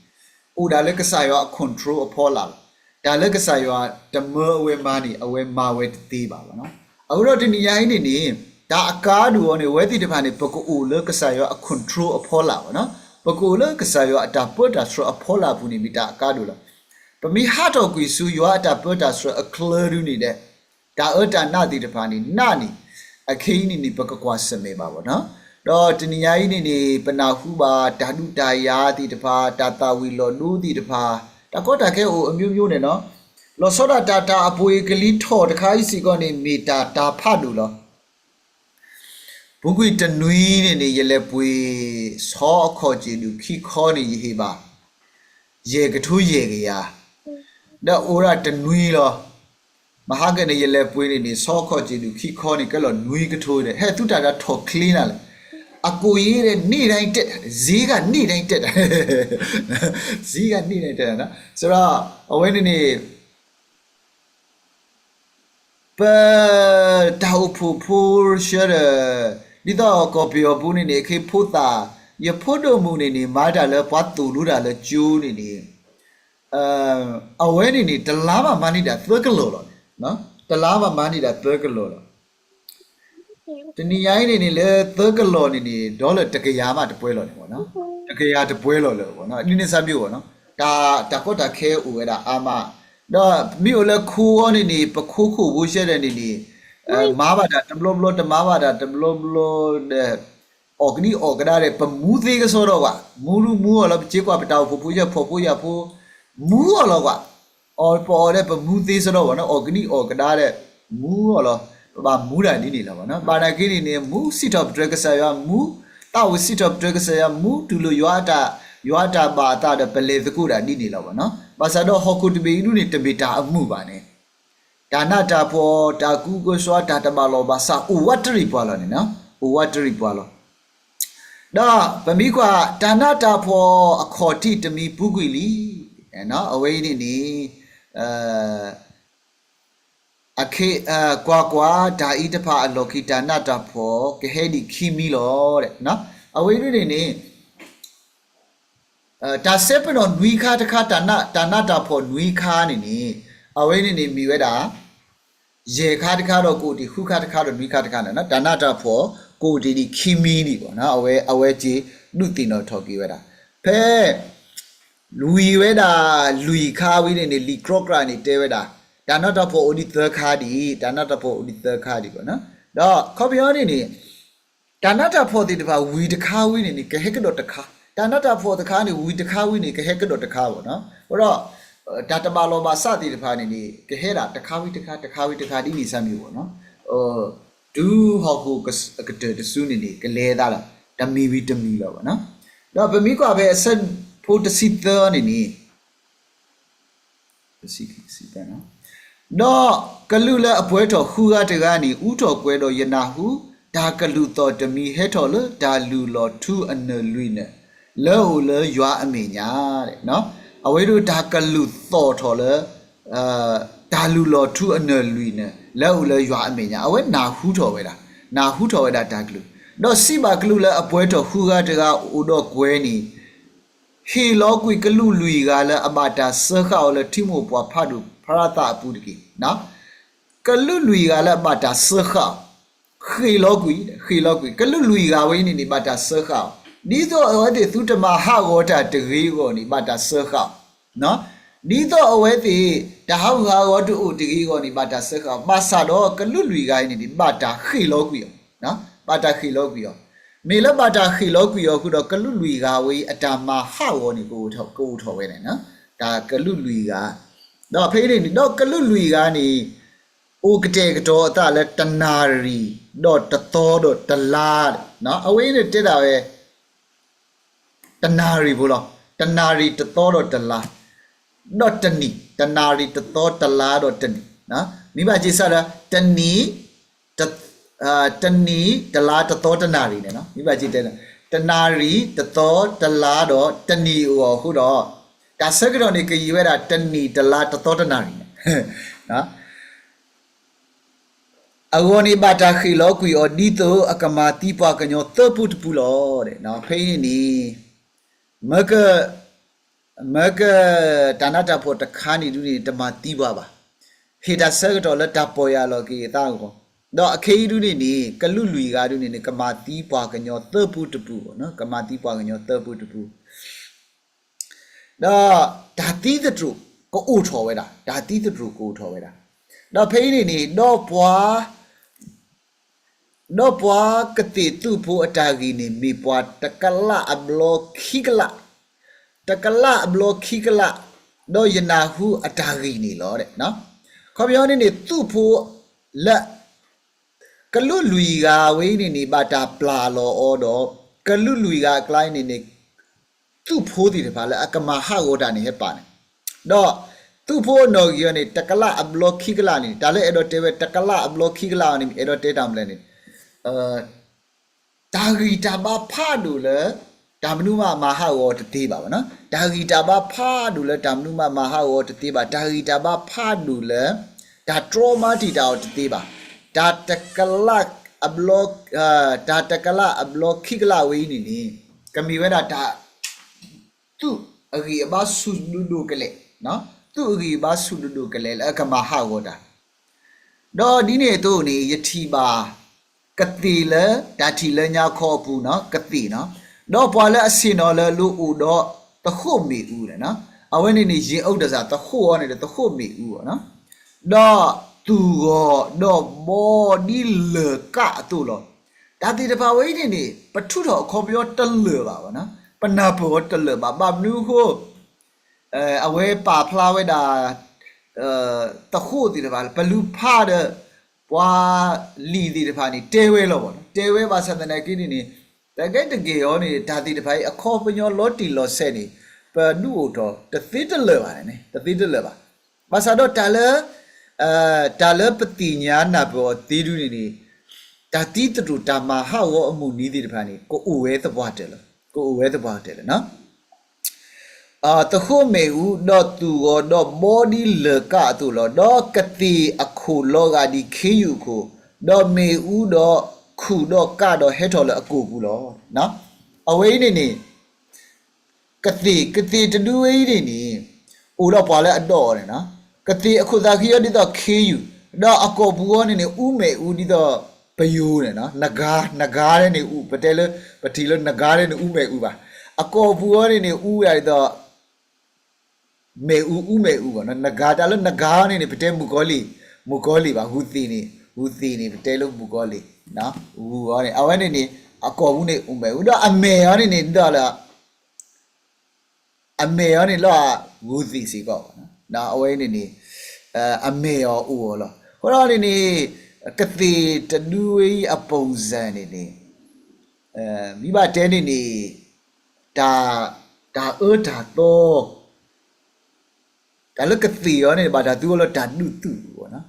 အိၣ်ဒၣ်လၢကစၢ်ယွၤအ control အဖီလာ်လီၤ. တၢ်လၢကစၢ်ယွၤတမၢအဝဲမၤန့ၣ် အဝဲမၤဝဲတသ့ဘၣ်ဘၣ်နီၤ. အဃိဒီးတနံၤညါအံၤန့ၣ်န့ၣ် တၢ်အကါဒိၣ်အံၤန့ၣ် အဝဲသ့ၣ်တဖၣ်န့ၣ် ပကအိၣ်လၢကစၢ်ယွၤအ control အဖီလာ်ဘၣ်နီၤ. ပကအိၣ်လၢကစၢ်ယွၤအတၢ်ပၢတၢ်ဆှၢအဖီလာ်အပူၤန့ၣ် မ့ၢ်တၢ်အကါဒိၣ်လီၤ. ပမ့ၢ်ဟးထီၣ်ကွံာ်ဆူယွၤအတၢ်ပၢတၢ်ဆှၢအချၢဒုန့ၣ်ဒီး တၢ်အၢတၢ်နးသ့ၣ်တဖၣ်န့ၣ် နးန့ၣ် အခဲအံၤန့ၣ်န့ၣ် ပကကွၢ်ဆၢၣ်မဲာ်ဘၣ်ဘၣ်နီၤ. ဒီးတနံၤညါအံၤန့ၣ်န့ၣ် ပနၢ်ဟူဘၣ်တၢ်ဒုးတၢ်ယၤသ့ၣ်တဖၣ်, တၢ်သၣ်ဝံၤလီၤဒိသ့ၣ်တဖၣ်, တၢ်ကီတၢ်ခဲအိၣ် အမျိုးမျိုး န့ၣ်နီၤ. လီၤဆီဒၣ်တၢ် တၢ်အပှ့ၤကလံၤထီၣ်တခါအံၤစ့ၢ်ကီးန့ၣ် မ့ၢ်တၢ်တၢ်ဖးဒိၣ်လီၤ. ပူၤကွံာ်တနွံန့ၣ်န့ၣ် ယလဲၤပှ့ၤ ဆီအခီၣ်စ့ၣ်ဒူၣ်ခံခီန့ၣ် ယဟ့ၣ်ဘၣ် ယဲၢ်ကထိယဲၢ်ကယၤ, ဒီးအိၣ်ဒၣ်တနွံလီၤ. မဟါကန့ၣ် ယလဲၤပှ့ၤန့ၣ်န့ၣ် ဆီအခီၣ်စ့ၣ်ဒူၣ်ခံခီန့ၣ် ကဲလီၤနွံကထိဒီး ဟဲသူတၢ်ဒီးထီၣ်ချ့နၤလဲၣ်. အကိၣ်ယ့ၣ်ဒီး န့ၢ်ဒၣ်အံၤတဲာ်, စ့ကန့ၢ်ဒၣ်အံၤတဲာ်, စ့ကန့ၢ်ဒၣ်အံၤတဲာ်နီၤ. ဆိုတော့ အဝဲန့ၣ်န့ၣ် ပတၢ်အိၣ်ဖှိၣ်ဖိဆှၢဒီး ဒ်သိးကီၢ်ပယီၤပူၤန့ၣ်န့ၣ် အခ့ဖိသၣ်, ယဖိဒိၣ်မုၣ်န့ၣ်န့ၣ် မၤတၢ်လၢပှၤသိၣ်လိတၢ်လၢကၠိန့ၣ်န့ၣ် အဝဲန့ၣ်န့ၣ် တလါဘၣ်မၤန့ၢ်ဒၣ်သၢကလီၢ်လီၤ. တလါဘၣ်မၤန့ၢ်ဒၣ်သၢကလီၢ်လီၤ. တနံၤညါအံၤန့ၣ်န့ၣ် လၢသၢကလီၢ်န့ၣ်န့ၣ် dollar တကယၤမးတပှဲၤလီၤန့ၣ်ဘၣ်နီၤ, တကယၤတပှဲၤလီၤလၢၤဘၣ်နီၤ, ဒ်န့ၣ်စၢ်မ့ၢ်ဘၣ်နီၤ, တၢ်, တၢ်ကီတၢ်ခဲအိၣ်ဝဲဒၣ်အါမး, ဒီးမ့ၢ်အိၣ်လၢခိအံၤန့ၣ်န့ၣ် ပခိခိၣ်ဖိဆှၢဒီးန့ၣ်န့ၣ် မၤဘၣ်တၢ်တဘျီဘျီ တမၤဘၣ်တၢ်တဘျီဘျီဒီး အီၣ်ကဒံအီၣ်ကဒါဒီး ပမူသ့ကစီဒီဘၣ်, မူဒုမူအီၤလီၤ, ပစ့ကွၢ်ပတၢ်အိၣ်ဖှိၣ်ဖိဆှၢဖှီၣ်ဖိယာ်ဖိ မူအီၤလီၤဘၣ်, အီၣ်ပအီၣ်ဒီးပမူသ့စီဒီဘၣ်နီၤ, အီၣ်ကဒံအီၣ်ကဒါဒီး မူအီၤလီၤ, ပဘၣ်မူဒၣ်ဒ်န့ၣ်လီၤဘၣ်နီၤ, ဘၣ်နာ်က့န့ၣ်န့ၣ် မူစံးထီၣ်ပတြၢၤကစၢ်ယွၤ, မူသးဝံၣ်စံးထီၣ်ပတြၢၤကစၢ်ယွၤ, မူတူၢ်လိာ်ယွၤအတၢ်, ယွၤအတၢ်ဘၣ်အသးဒီး ပလဲၤသကိးတၢ်ဒ်န့ၣ်လီၤဘၣ်နီၤ, ဘၣ်ဆၣ်ဒီးဟီၣ်ခိၣ်တဘ့ၣ်အံၤဒုန့ၣ် တမ့ၢ်တၢ်အမုာ်ဘၣ်န့ၣ် တၢ်နးတၢ်ဖှီၣ်, တၢ်ကူကစွါ, တၢ်တဘၣ်လီၢ်ဘၣ်စး အိၣ်ဝးတရံးပှၤလီၤန့ၣ်, အိၣ်ဝးတရံးပှၤလီၤ. ဒီးပမ့ၢ်ကွၢ် တၢ်နးတၢ်ဖှီၣ်အခီၣ်ထံးတမံၤပူၤကွံာ်လံ, အဝဲအံၤန့ၣ်န့ၣ် အခ့, ကွၢ်ကွၢ်, တၢ်အံၤတဖၣ်အလီၢ်ခံ တၢ်နးတၢ်ဖှီၣ် ကဟဲဒံးခံမံၤလီၤ. အဝဲအံၤန့ၣ်န့ၣ် တၢ်စဲပနီၣ်နွံခါတခါ, တၢ်နးတၢ်ဖှီၣ်နွံခါန့ၣ်န့ၣ် အဝဲန့ၣ်န့ၣ်မ့ၢ်ဝဲဒၣ် ယဲၢ်ခါတခါဒီး ကအိၣ်တ့ၢ်ဃုခါတခါဒီးနွံခါတခါန့ၣ်, တၢ်နးတၢ်ဖှီၣ် ကအိၣ်တ့ၢ်ဒံးခံမံၤဒံးဘၣ်နီၤ, အဝဲစ့ဒုးသ့ၣ်နီၣ်ထီၣ်က့ၤဝဲဒၣ်. ဖဲ ဝံၤဝဲဒၣ် လွံၢ်ခါဝံၤန့ၣ်န့ၣ် လံာ်ကြီကြာ်န့ၣ်တဲဝဲဒၣ် တၢ်နးတၢ်ဖှီၣ်အိၣ်ဒံးသၢခါဒံး, တၢ်နးတၢ်ဖှီၣ်အိၣ်ဒံးသၢခါဒံးဘၣ်နီၤ. ဒီးခီပညီန့ၣ်န့ၣ် တၢ်နးတၢ်ဖှီၣ်သ့ၣ်တဖၣ် ဝံၤတခါဝံၤန့ၣ်န့ၣ် ကဟဲကဒီးတခါ, တၢ်နးတၢ်ဖှီၣ်တခါန့ၣ် ဝံၤတခါဝံၤန့ၣ် ကဟဲကဒီးတခါဘၣ်နီၤ. အဃိဒီး တၢ်တဘၣ်လီၢ်ဘၣ်စးသ့ၣ်တဖၣ်န့ၣ်န့ၣ် ကဟဲဒၣ်တခါဝံၤတခါ တခါဝံၤတခါဒ်န့ၣ်စၢ်မ့ၢ်ဘၣ်နီၤ. တုၤဟီၣ်ခိၣ်ကတၢၢ်တစုန့ၣ်န့ၣ် ကလဲၤသးလီၤ တမံၤဝံၤတမံၤလီၤဘၣ်နီၤ. ဒီးပမ့ၢ်ကွၢ်ဖဲအဆၢဖိတဆံသၢန့ၣ်န့ၣ် တဆံခံ တဆံသၢနီၤ, ဒီးကလူးလၢအပှဲၤထီၣ်ဃုဂၤတဂၤန့ၣ် အူထီၣ်ကွဲၤဒီးယနၢ်ဟူ တၢ်ကလုၢ်သီၣ်တမံၤဟဲထီၣ်လၢတၢ်လုၢ်လီၢ်ထူအနၢၣ်လွံၢ်နၢၣ် လၢအအိၣ်လၢယွၤအမဲာ်ညါ. အဝဲဒၣ်တၢ်ကလုၢ်သီၣ်ထီၣ်လၢ တၢ်လုၢ်လီၢ်ထူအနၢၣ်လွံၢ်နၢၣ် လၢအအိၣ်လၢယွၤအမဲာ်ညါ အဝဲနၢ်ဟူထီၣ်ဝဲဒၣ်, နၢ်ဟူထီၣ်ဝဲဒၣ်တၢ်ကလုၢ်, ဒီးစံးဘၣ်ကလူးလၢအပှဲၤထီၣ်ဃုဂၤတဂၤအိၣ်ဒီးကွဲၤန့ၣ် ဟ့ၣ်လီၤကွံာ်ကလူးလွံၢ်ဂၤလၢအဘၣ်တၢ်စၢဃာ်အီၤလၢထံမိၢ်ပှၢ်ဖးဒိၣ်ဖရၤသးအပူၤတက့ၢ်. ကလူးလွံၢ်ဂၤလၢအဘၣ်တၢ်စၢဃာ်အီၤ, ဃ့ၣ်လီၤကွံာ်, ဃ့ၣ်လီၤကွံာ် ကလူးလွံၢ်ဂၤဝဲအံၤန့ၣ်န့ၣ် ဘၣ်တၢ်စၢဃာ်အီၤ, ဒ်သိးအဝဲသ့ၣ်သုတမၤဟးဂီၤတၢ်တဂ့ၤအဂီၢ်န့ၣ် ဘၣ်တၢ်စၢဃာ်အီၤ ဒ်သိးအဝဲသ့ၣ် တၢ်ဟးဂူာ်ဟးဂီၤတအိၣ်တဂ့ၤအဂီၢ်န့ၣ် ဘၣ်တၢ်စၢဃာ်အီၤ, ဘၣ်ဆၣ်ဒီးကလူးလွံၢ်ဂၤအံၤန့ၣ်န့ၣ် ဘၣ်တၢ်ဃ့ၣ်လီၤကွံာ်အီၤ, ဘၣ်တၢ်ဃ့ၣ်လီၤကွံာ်အီၤ, မ့ၢ်လၢဘၣ်တၢ်ဃ့ၣ်လီၤကွံာ်အီၤဃုာ်ဒီး ကလူးလွံၢ်ဂၤဝဲအံၤ အတၢ်မၤဟးဂီၤန့ၣ် ကအိၣ်ထီၣ်ဝဲဒၣ်န့ၣ်, တၢ်ကလူးလွံၢ်ဂၤ, ဒီးဖဲအံၤန့ၣ်န့ၣ် ဒီးကလူးလွံၢ်ဂၤန့ၣ် အိၣ်ကတဲာ်ကတီၤအသးလၢတနၣ်ရံၣ်, ဒီးတသီ, ဒီးတလါ, အဝဲအံၤန့ၣ်တဲဒၣ်ဝဲ တနၣ်ရံၣ်ဖိလီၤ. တနၣ်ရံၣ်တသီဒီးတလါ, ဒီးတနံၣ်, တနၣ်ရံၣ်တသီတလါဒီးတနံၣ်, မ့ၢ်ဘၣ်က့ၤစးဒီး တနံၣ်, တ, တနံၣ်တလါတသီတနၣ်ရံၣ်န့ၣ်လီၤ. မ့ၢ်ဘၣ်က့ၤတဲ တနၣ်ရံၣ်တသီတလါဒီးတနံၣ်အဂီၢ်အဃိဒီး တၢ်ဆၢကတီၢ်န့ၣ် ကယံာ်ဝဲဒၣ်တနံၣ်တလါတသီတနၣ်ရံၣ်န့ၣ် အဂီၢ်န့ၣ် ဘၣ်တၢ်ဃ့ၣ်လီၤကွံာ်အီၤ ဒ်သိးအကမၤသံပှၤကညီသၢပူတပူလီၤ. ဖဲအံၤန့ၣ်န့ၣ် မ့ၢ်က, မ့ၢ်က, တၢ်နးတၢ်ဖှီၣ်တခါန့ၣ်ဒုန့ၣ် တမၤသံပှၤဘၣ်. ဟ့ၣ်တၢ်ဆၢကတီၢ်လၢတၢ်ပီၢ်ယၢ်လီၤက့ၤအသးအဂီၢ်, ဒီးအခဲအံၤဒုန့ၣ်န့ၣ် ကလူးလွံၢ်ဂၤဒုန့ၣ်န့ၣ် ကမၤသံပှၤကညီသၢပူတပူ, ကမၤသံပှၤကညီသၢပူတပူ ဒီးတၢ်သံသတြိာ်ကအိၣ်ထီၣ်ဝဲဒၣ်, တၢ်သံသတြိာ်ကအိၣ်ထီၣ်ဝဲဒၣ်. ဒီးဖဲအံၤန့ၣ်န့ၣ် ဒီးပှၤ, ဒီးပှၤကသ့ၣ်သုးဖိအတၢ်ဂံၢ်န့ၣ် မ့ၢ်ပှၤတကလးအဘျီခံကလး, တကလးအဘျီခံကလး, ဒီးယနၢ်ဟူအတၢ်ဂံၢ်န့ၣ်လီၤ. ခီပညီန့ၣ်န့ၣ် သုးဖိလၢ ကလူးလွံၢ်ဂၤဝဲအံၤန့ၣ်န့ၣ် ဘၣ်တၢ်ပျၢ်လီၤအီၤဒီး ကလူးလွံၢ်ဂၤအကျါအံၤန့ၣ်န့ၣ် သုးဖိသ့ၣ်တဖၣ်လၢအကမၤဟးဂီၤတၢ်န့ၣ်ဟဲပာ်န့ၣ်, ဒီးသုးဖိအနီၣ်ဂံၢ်အံၤန့ၣ် တကလးအဘျီခံကလးန့ၣ် တၢ်လၢအဲၣ်ဒိးတဲဝဲတကလးအဘျီခံကလးအံၤန့ၣ် အဲၣ်ဒိးတဲတၢ်မနုၤလဲၣ်န့ၣ် တၢ်ဂံၢ်တၢ်ဘါဖးဒိၣ်လၢ တၢ်မနုၤမးမၤဟးဂီၤအီၤတသ့ဘၣ်ဘၣ်နီၤ, တၢ်ဂံၢ်တၢ်ဘါဖးဒိၣ်လၢတၢ်မနုၤမးမၤဟးဂီၤအီၤတသ့ဘၣ်, တၢ်ဂံၢ်တၢ်ဘါဖးဒိၣ်လၢ တၢ်တြီမၤတံာ်တာ်အီၤတသ့ဘၣ်, တၢ်တကလးအဘျီ, တၢ်တကလးအဘျီခံကလးဝဲအံၤန့ၣ်န့ၣ် ကမ့ၢ်ဝဲဒၣ်တၢ် သူၣ်အဂံၢ်အဘါဆူၣ်ဒိၣ်ဒိၣ်ကလဲာ်, သူၣ်အဂံၢ်အဘါဆူၣ်ဒိၣ်ဒိၣ်ကလဲာ်လၢအကမၤဟးဂီၤတၢ်, ဒီးဒ်န့ၣ်အသိးန့ၣ် ယထံၣ်ဘၣ် ကသ့ၣ်လၢတၢ်ထံၣ်လၢညါခီအပူၤနီၤ, ကသ့ၣ်နီၤ, ဒီးပှၤလၢအဆ့ၣ်နီၤလၢလိၣ်အိၣ်ဒီးသဃိၣ်မ့ၣ်အူန့ၣ်နီၤ, အဝဲန့ၣ်န့ၣ် ယ့ၤအူဒစၢ် သဃိၣ်အီၤန့ၣ်ဒီးသဃိၣ်မ့ၣ်အူအီၤနီၤ, ဒီးသူၣ်ဂီၤဒီးဘီဒ်လၢၢ်ကးအသိးလီၤ. တၢ်သ့ၣ်တဖၣ်ဝဲအံၤန့ၣ်န့ၣ် ပထုးထီၣ်အခီပညီတလၢာ်ဘၣ်ဘၣ်နီၤ, ပနၢ်ပၢၢ်အီၤတလၢာ်ဘၣ်, ဘၣ်မနုၤအဃိ အဝဲပာ်ဖျါဝဲဒၣ် သဃိၣ်သ့ၣ်တဖၣ် ပလူၤဖးဒီး ပှၤလံာ်သ့ၣ်တဖၣ်န့ၣ် တဲဝဲလီၤဘၣ်နီၤ, တဲဝဲဘၣ်ဆၣ်သနာ်က့န့ၣ်န့ၣ် တကဲတက့ၢ်အီၤန့ၣ် တၢ်သ့ၣ်တဖၣ်အံၤ အခီပညီလီၤတံၢ်လီၤဆဲးန့ၣ် ပဒုးအိၣ်ထီၣ်တသ့တလၢာ်ဘၣ်န့ၣ်, တသ့တလၢာ်ဘၣ်. ဘၣ်ဆၣ်ဒီးတၢ်လၢ တၢ်လၢပသ့ၣ်ညါနၢ်ပၢၢ်အီၤသ့ဒုန့ၣ်န့ၣ် တၢ်သံသတြိာ်တၢ်မၤဟးဂီၤအမုၢ်နံၤသ့ၣ်တဖၣ်န့ၣ် ကအိၣ်ဝဲသပှၢ်တၢၢ်လီၤ, ကအိၣ်ဝဲသပှၢ်တၢၢ်လီၤနီၤ. သဃိၣ်မ့ၣ်အူ ဒီးသူၣ်ဂီၤဒီးဘီဒ်လၢၢ်ကးအသိးလီၤ. ဒီးကသ့ၣ်အခိၣ်လီၤဂာ်ဒ်ခ့ယုၢ်အခိၣ်, ဒီးမ့ၣ်အူဒီးခူၣ်ဒီးကးဒီးဟဲထီၣ်လၢအကိာ်ပူၤလီၤ. အဝဲအံၤန့ၣ်န့ၣ် ကသ့ၣ်, ကသ့ၣ်တဒုဝဲအံၤန့ၣ်န့ၣ် အိၣ်ဒီးပှၤလၢအဒီးအီၤန့ၣ်နီၤ, ကသ့ၣ်အခိၣ်သးခံအီၤဒ်သိးခ့ယုၢ်, ဒီးအကိာ်ပူၤအီၤန့ၣ်န့ၣ် အူမ့ၣ်အူဒ်သိးပယိၤန့ၣ်နီၤ, နဂါ, နဂါဒဲးန့ၣ်အူ, ပတဲလၢ ပထံၣ်လၢနဂါဒဲးန့ၣ် အူမ့ၣ်အူဘၣ်, အကိာ်ပူၤအီၤန့ၣ်န့ၣ် အူဝဲဒ်သိး မ့ၣ်အူ, အူမ့ၣ်အူဘၣ်နီၤ, နဂါ, တၢ်လၢနဂါအီၤန့ၣ်န့ၣ် ပတဲမုၣ်ကီၤလံၢ်, မုၣ်ကီၤလံၢ်ဘၣ်, ဂုၢ်သ့ၣ်န့ၣ်, ဂုၢ်သ့ၣ်န့ၣ် ပတဲလၢမုၣ်ကီၤလံၢ်, ဂုၢ်အီၤန့ၣ် အဝဲန့ၣ်န့ၣ် အကိာ်ပူၤန့ၣ် အူမ့ၣ်အူ, ဒီးအမဲာ်အီၤန့ၣ်န့ၣ် ဒ်သိးလၢ အမဲာ်အီၤန့ၣ်လီၤဂုၢ်သ့ၣ်စ့ၢ်ကီး, အဝဲန့ၣ်န့ၣ် အမဲာ်အီၤအိၣ်အီၤလီၤ. အဃိဒီးန့ၣ်န့ၣ် ကသ့ၣ်တဒုဝဲအံၤအပုံစံန့ၣ်န့ၣ် မ့ၢ်ဘၣ်တဲန့ၣ်န့ၣ် တၢ်, တၢ်အၢတၢ်သီ တၢ်လၢကသ့ၣ်အီၤန့ၣ် ဘၣ်တၢ်သူအီၤလၢတၢ်ဒုးသုးအပူၤ,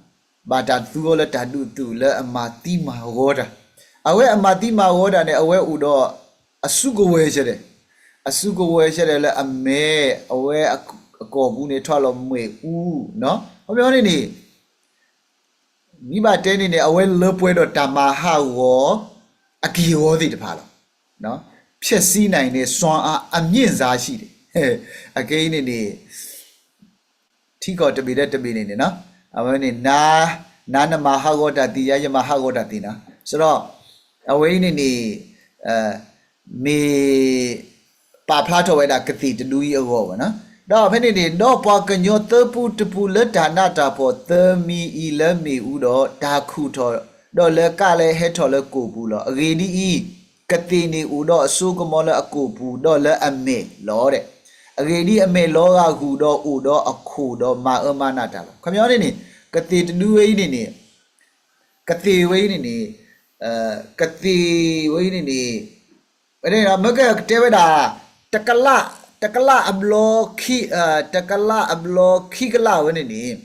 ဘၣ်တၢ်သူအီၤလၢတၢ်ဒုးသုးလၢအမၤသံမၤဂီၤတၢ်, အဝဲအမၤသံမၤဂီၤတၢ်န့ၣ် အဝဲအိၣ်ဒီးအစုကဝဲၤဆၢဒဲး, အစုကဝဲၤဆၢဒဲးလၢအမဲာ်, အဝဲအကိာ်ပူၤန့ၣ် ထီၣ်လီၤမ့ၣ်အူ, ခီပညီန့ၣ်န့ၣ် မ့ၢ်ဘၣ်တဲန့ၣ်န့ၣ် အဝဲလၢပှဲၤဒီးတၢ်မၤဟးဂီၤ အက့ၢ်အဂီၤသ့ၣ်တဖၣ်လီၤ. ဖျက်ဆီးနိုင်တဲ့စွမ်းအားအမြင့်စားရှိတယ်. အခဲအံၤန့ၣ်န့ၣ် ထံကီၢ်တဘ့ၣ်ဒီးတဘ့ၣ်န့ၣ်န့ၣ် အဝဲန့ၣ် နၤနမၤဟးဂီၤတၢ်သ့ၣ်ညါ ယမၤဟးဂီၤတၢ်သ့ၣ်ညါ, ဆိုတော့ အဝဲအံၤန့ၣ်န့ၣ် မ့ၢ်ပာ်ဖျါထီၣ်ဝဲဒၣ်ကသ့ၣ်တဒုအံၤအဂီၢ်ဘၣ်နီၤ. ဒီးဖဲန့ၣ်န့ၣ် ဒီးပှၤကညီသၢပူတပူလၢတၢ်နးတၢ်ဖှီၣ်သၢမံၤအံၤလၢမ့ၣ်အူဒီး တၢ်ခူၣ်ထီၣ်ဒီးလၢကးလၢဟဲထီၣ်လၢကိာ်ပူၤလီၤ. အဂ့ၢ်ဒ်အံၤ, ကသ့ၣ်န့ၣ်အိၣ်ဒီးအစိကမီၤလၢအကိာ်ပူၤ ဒီးလၢအမဲာ်လီၤဒဲး. အဂ့ၢ်ဒ်အံၤ, အမဲာ်လီၤဂာ်ဂူာ်ဒီးအိၣ်ဒီးအခိၣ်ဒီးမၤအၢမၤနးတၢ်လီၤ. ခီပညီန့ၣ်န့ၣ် ကသ့ၣ်တဒုဝဲအံၤန့ၣ်န့ၣ် ကသ့ၣ်ဝဲအံၤန့ၣ်န့ၣ် ကသ့ၣ်ဝဲအံၤန့ၣ်န့ၣ် ဝဲဒၣ်မ့ၢ်ကတဲဝဲဒၣ် တကလး, တကလးအဘျီခံ, တကလးအဘျီခံကလးဝဲန့ၣ်န့ၣ်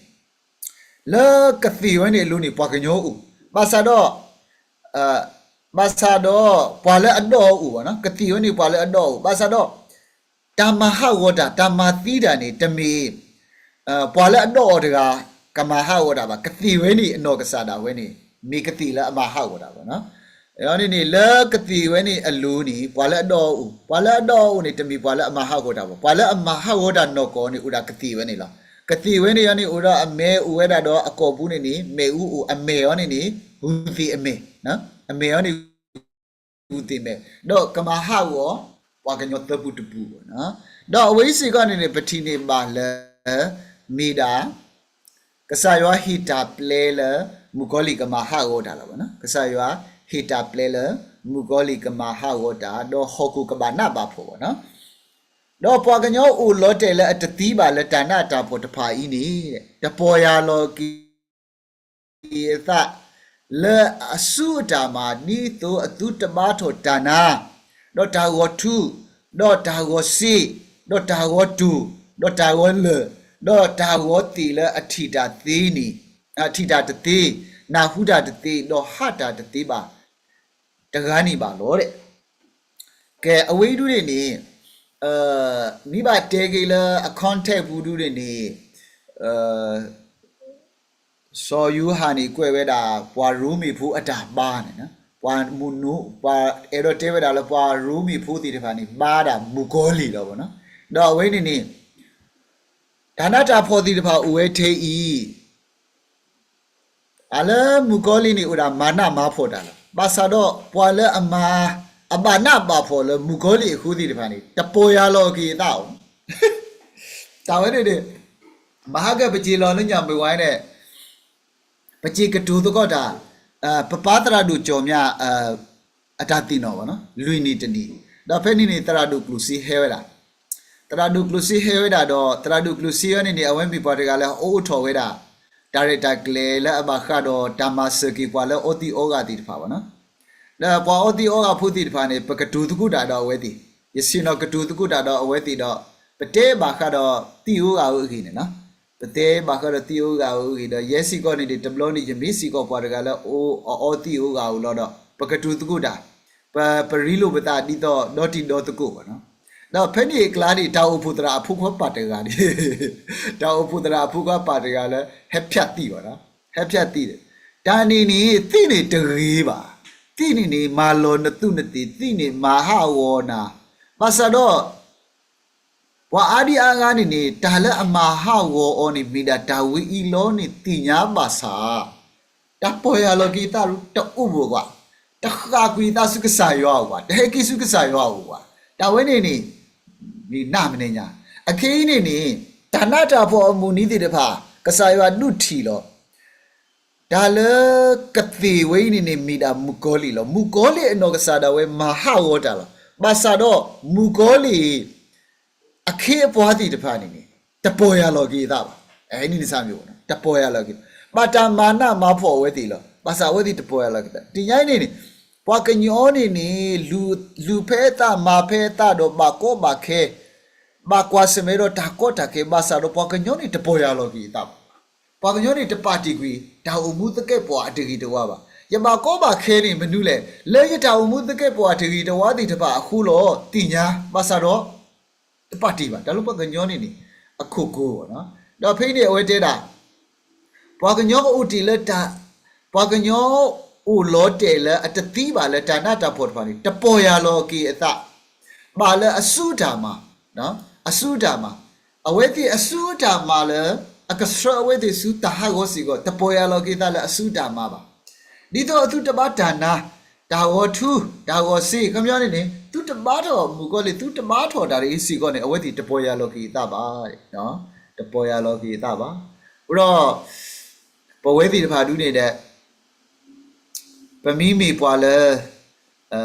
လၢကသ့ၣ်ဝဲန့ၣ်အလိၤန့ၣ် ပှၤကညီအိၣ်, ဘၣ်ဆၣ်ဒီး ဘၣ်ဆၣ်ဒီး ပှၤလၢအဒီၣ်အအိၣ်ဘၣ်နီၤ, ကသ့ၣ်ဝဲန့ၣ် ပှၤလၢအဒီၣ်အအိၣ်, ဘၣ်ဆၣ်ဒီး တၢ်မၤဟးဂီၤတၢ် တၢ်မၤသံတၢ်န့ၣ် တမ့ၢ် ပှၤလၢအဒီၣ်အီၤတဂၤ ကမၤဟးဂီၤတၢ်ဘၣ်. ကသ့ၣ်ဝဲန့ၣ် အနီၢ်ကစၢ်ဒၣ်ဝဲန့ၣ် မ့ၢ်ကသ့ၣ်လၢအမၤဟးဂီၤတၢ်ဘၣ်နီၤ. န့ၣ်န့ၣ် လၢကသ့ၣ်ဝဲန့ၣ်အလိၤန့ၣ် ပှၤလၢအဒီၣ်အအိၣ်, ပှၤလၢအဒီၣ်အအိၣ်န့ၣ် တမ့ၢ်ပှၤလၢအမၤဟးဂီၤတၢ်ဘၣ်. ပှၤလၢအမၤဟးဂီၤတၢ်နီၢ်ကီၢ်န့ၣ် အိၣ်ဒၣ်ကသ့ၣ်ဝဲန့ၣ်လီၤ. ကသ့ၣ်ဝဲန့ၣ်အံၤန့ၣ် အိၣ်ဒီးအမဲာ်အိၣ်ဝဲဒၣ်ဒီးအကိာ်ပူၤန့ၣ်န့ၣ် မ့ၣ်အူအိၣ်, အမဲာ်အီၤန့ၣ်န့ၣ် ဂုၢ်သ့ၣ်အမဲာ်, အမဲာ်အီၤန့ၣ် ဂုၢ်သ့ၣ်မဲာ်, ဒီးကမၤဟးဂီၤ ပှၤကညီသၢပူတပူ, ဒီးအဝဲအံၤစ့ၢ်ကီးန့ၣ်န့ၣ် ပထံၣ်န့ၢ်ဘၣ်လၢ မ့ၢ်ဒၣ် ကစၢ်ယွၤဟ့ၣ်တၢ်ပျဲလၢ မုၣ်ကီၤလံၢ်ကမၤဟးဂီၤတၢ်လီၤ. ကစၢ်ယွၤဟ့ၣ်တၢ်ပျဲလၢ မုၣ်ကီၤလံၢ်ကမၤဟးဂီၤတၢ် ဒီးဟီၣ်ခိၣ်ကဘၣ်နးဘၣ်ဖှီၣ်ဘၣ်နီၤ. ဒီးပှၤကညီအိၣ်လီၤတဲာ်လၢအတသံဘၣ်လၢတၢ်နးတၢ်ဖှီၣ်တဖၣ်အံၤန့ၣ် တပီၢ်ယၢ်လီၤက့ၤ အသး လၢအစုအတၢ်မၤ ဒ်သိးအသုတဘါထီၣ်တၢ်နါ, ဒီးတၢ်ဂီၤထူ, ဒီးတၢ်ဂီၤစ့, ဒီးတၢ်ဂီၤတူာ်, ဒီးတၢ်ဂီၤလၢာ်, ဒီးတၢ်ဂီၤသ့ၣ်လၢအထံၣ်တၢ်သ့န့ၣ်, အထံၣ်တၢ်တသ့, နၢ်ဟူတၢ်တသ့, ဒီးဟးတၢ်တသ့ဘၣ် တဂၤန့ၣ်ဘၣ်လီၤဒဲး. ကဲ အဝဲအံၤဒုန့ၣ်န့ၣ် မ့ၢ်ဘၣ်တဲက့ၤလၢအ context ပူၤဒုန့ၣ်န့ၣ် စီၤယိၤဟၣ်န့ၣ် ကွဲးဝဲဒၣ် ပှၤရိမ့ၤဖိအတၢ်ဘါန့ၣ်, ပှၤမုၢ်နူ ပှၤအဲၣ်ဒိးတဲဝဲဒၣ်လၢပှၤရိမ့ၤဖိသ့ၣ်တဖၣ်န့ၣ် ဘါဒၣ်မုၣ်ကီၤလံၢ်လီၤဘၣ်နီၤ. ဒီးအဝဲန့ၣ်န့ၣ် တၢ်နးတၢ်ဖှီၣ်သ့ၣ်တဖၣ်အိၣ်ဝဲထဲအံၤ အလၢမုၣ်ကီၤလံၢ်န့ၣ် အိၣ်ဒၣ်မၤနးမၤဖှီၣ်တၢ်လီၤ. ဘၣ်ဆၣ်ဒီးပှၤလၢအမၤ အဘၣ်နးဘၣ်ဖှီၣ်လၢမုၣ်ကီၤလံၢ်အဃိသ့ၣ်တဖၣ်န့ၣ် တပီၢ်ယၢ်လီၤက့ၤအသးအီၤ. တၢ်ဝဲန့ၣ်န့ၣ် မဟါကပစ့ၤလီၤလၢညါမ့ၢ်ဝဲန့ၣ် ပစ့ၤကတိၤသကိးတၢ် ပပၢ်သရၣ်ဒိၣ်ကၠီၣ်မၠၣ် အတၢ်သ့ၣ်နီၣ်ဘၣ်နီၤ လွံၢ်နံၣ်တနံၣ်, ဒီးဖဲန့ၣ်န့ၣ် သရၣ်ဒိၣ်ကျိၣ်စ့ဟဲဝဲဒၣ်, သရၣ်ဒိၣ်ကျိၣ်စ့ဟဲဝဲဒၣ်ဒီး သရၣ်ဒိၣ်ကျိၣ်စ့အံၤန့ၣ်န့ၣ် အဝဲမ့ၢ်ပှၤတဂၤလၢအအိးထီၣ်ဝဲဒၣ် တၢ်ရဲၣ်တၢ်ကျဲၤလၢအဘၣ်ဃးဒီးတၢ်မၤစၢၤက့ၤပှၤလၢအအီသံးအီဂၤသ့ၣ်တဖၣ်ဘၣ်နီၤ. ဒီးပှၤအီသံးအီဂၤဖိသ့ၣ်တဖၣ်န့ၣ် ပကတိၤသကိးတၢ်ဒီးအဝဲသ့ၣ်, ယဆ့ၣ်နီၤကတိၤသကိးတၢ်ဒီးအဝဲသ့ၣ်ဒီး ပတဲဘၣ်ဃးဒီးသံးဧိၤဂၤဧိၤအဂ့ၢ်န့ၣ်လီၤ. ပတဲဘၣ်ဃးဒီးသံးဧိၤဂၤဧိၤအဂ့ၢ်ဒီး ယဲစ့ၢ်ကီးန့ၣ်န့ၣ် တဘျီန့ၣ် ယမ့ၢ်စ့ၢ်ကီးပှၤတဂၤလၢအအီသံးအီဂၤဧိၤလီၤဒီး ပကတိၤသကိးတၢ်, ပပရံလိာ်ပသးဒ်သိးဒီတံၤဒီသကိးဘၣ်နီၤ. ဒီးဖဲန့ၣ်အကျါန့ၣ် တၢ်အိၣ်ဖှိၣ်သရၣ်အဖိခွါပၢ်တဂၤန့ၣ် တၢ်အိၣ်ဖှိၣ်သရၣ်အဖိခွါပၢ်တဂၤလၢ ဟဲဖၠးသံးဘၣ်နီၤ, ဟဲဖၠးသံးဒီး တၢ်န့ၣ်န့ၣ် သံးန့ၣ်တဂ့ၤဘၣ်, သံးန့ၣ်န့ၣ် မၤလီၤနသူးနသ့ၣ်, သံးန့ၣ်မၤဟးဂီၤနၤ, ဘၣ်ဆၣ်ဒီး ပှၤအါဒံအါဂၤန့ၣ်န့ၣ် တၢ်လၢအမၤဟးဂီၤအီၤန့ၣ် မ့ၢ်ဒၣ်တၢ်ဝဲအံၤလီၤန့ၣ်သ့ၣ်ညါဘၣ်ဆၣ် တၢ်ပီၢ်ယၢ်လီၤက့ၤသးတအိၣ်ဘၣ်ကွၢ်, တဃၣ်ကွံာ်သးဆူကစၢ်ယွၤအအိၣ်ဘၣ်, တဟဲက့ၤဆူကစၢ်ယွၤအအိၣ်ဘၣ်, တၢ်ဝဲန့ၣ်န့ၣ် မ့ၢ်နးမနုၤညါ, အခဲအံၤန့ၣ်န့ၣ် တၢ်နးတၢ်ဖှီၣ်အမုၢ်နံၤသ့ၣ်တဖၣ် ကစၢ်ယွၤဒုးထံၣ်လီၤ တၢ်လၢကသ့ၣ်ဝဲအံၤန့ၣ်န့ၣ် မ့ၢ်ဒၣ်မုၣ်ကီၤလံၢ်လီၤ. မုၣ်ကီၤလံၢ်အနီၢ်ကစၢ်ဒၣ်ဝဲမၤဟးဂီၤတၢ်လီၤ. ဘၣ်ဆၣ်ဒီးမုၣ်ကီၤလံၢ် အခ့အပှၤသ့ၣ်တဖၣ်န့ၣ်န့ၣ် တပီၢ်ယၢ်လီၤက့ၤအသးဘၣ်. နစၢ်မ့ၢ်အိၣ် တပီၢ်ယၢ်လီၤက့ၤ, ဘၣ်တၢ်မၤနးမၤဖှီၣ်အဝဲသ့ၣ်လီၤ. ဘၣ်ဆၣ်အဝဲသ့ၣ်တပီၢ်ယၢ်လီၤက့ၤသး တနံၤအံၤန့ၣ်န့ၣ် ပှၤကညီန့ၣ်န့ၣ် လူၤဖဲအသးမၤဖဲအသးဒီးဘၣ်ကီဘၣ်ခဲ ဘၣ်ကွၢ်ဆၢၣ်မဲာ်ဒီးတၢ်ကီတၢ်ခဲ ဘၣ်ဆၣ်ဒီးပှၤကညီန့ၣ်တပီၢ်ယၢ်လီၤက့ၤအသးဘၣ်. ပှၤကညီန့ၣ်တပာ်တ့ၢ်ကွံာ် တၢ်အိၣ်မူသကဲးပဝးအတဂ့ၤတဝါဘၣ်. ယဘၣ်ကီဘၣ်ခဲန့ၣ်မနုၤလဲၣ်, လၢယတၢ်အိၣ်မူသကဲးပဝးတဂ့ၤတဝါသ့ၣ်တဖၣ်အဃိလီၤ သ့ၣ်ညါ, ဘၣ်ဆၣ်ဒီး တပာ်တ့ၢ်ဘၣ်. တၢ်လၢပှၤကညီန့ၣ်န့ၣ် အခိၣ်ကိၤဘၣ်နီၤ. ဒီးဖဲအံၤန့ၣ် အဝဲတဲဒၣ် ပှၤကညီကအိၣ်တ့ၢ်လၢတၢ်, ပှၤကညီအိၣ်လီၤတဲာ်လၢအတသံဘၣ်လၢတၢ်နးတၢ်ဖှီၣ်တဖၣ်န့ၣ် တပီၢ်ယၢ်လီၤက့ၤအသး ဘၣ်လၢအစုအတၢ်မၤ, အစုအတၢ်မၤ, အဝဲသ့ၣ်အစုအတၢ်မၤလၢ အကဆှၢအဝဲသ့ၣ်ဆူတၢ်ဟးဂီၤစ့ၢ်ကီး တပီၢ်ယၢ်လီၤက့ၤသးလၢအစုအတၢ်မၤဘၣ်. ဒ်သိးအသုတဘၣ်တၢ်နါ တၢ်ဂီၤထူ တၢ်ဂီၤစ့ ခီပညီန့ၣ်န့ၣ် သုတဘါထီၣ်မုၣ်ကီၤလံၢ် သုတဘါထီၣ်တၢ်တဂ့ၤစ့ၢ်ကီးန့ၣ် အဝဲသ့ၣ်တပီၢ်ယၢ်လီၤက့ၤအသးဘၣ်, တပီၢ်ယၢ်လီၤက့ၤအသးဘၣ်. အဃိဒီး ပဝဲသ့ၣ်တဖၣ်ဒုန့ၣ်ဒီး ပမ့မ့ၢ်ပှၤလၢ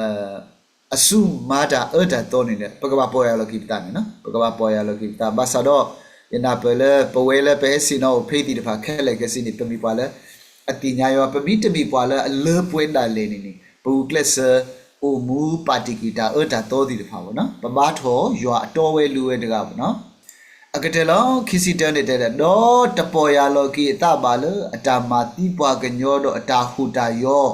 အစုမၤတၢ်အၢတၢ်သီန့ၣ်ဒီး ပကဘၣ်ပီၢ်ယၢ်လီၤက့ၤပသးန့ၣ်, ပကဘၣ်ပီၢ်ယၢ်လီၤက့ၤပသး ဘၣ်ဆၣ်ဒီး ယနၢ်ပၢၢ်လၢပဝဲလၢပဟဲဆ့ၣ်နီၤအိၣ်ဖဲသ့ၣ်တဖၣ်ခဲလၢာ်ခဲဆ့န့ၣ် ပမ့ၢ်ပှၤလၢ အသ့ၣ်ညါယွၤ, ပမ့တမ့ၢ်ပှၤလၢအလၢပှဲၤဒၣ်လဲာ်န့ၣ်န့ၣ် ပဂုာ်ကျဲးစၢးအိၣ်မူပာ်တ့ၢ်ကွံာ်တၢ်အၢတၢ်သီသ့ၣ်တဖၣ်ဘၣ်နီၤ, ပဘါထီၣ်ယွၤအတီဝဲလိၤဝဲတဂၤဘၣ်နီၤ. အကတၢၢ်လီၤ ခံဆံတၢန့ၣ်တဲဒၣ်, ဒီးတပီၢ်ယၢ်လီၤက့ၤအသးဘၣ်လၢအတၢ်မၤသံပှၤကညီဒီးအတၢ်ဟူးတၢ်ယီၤ,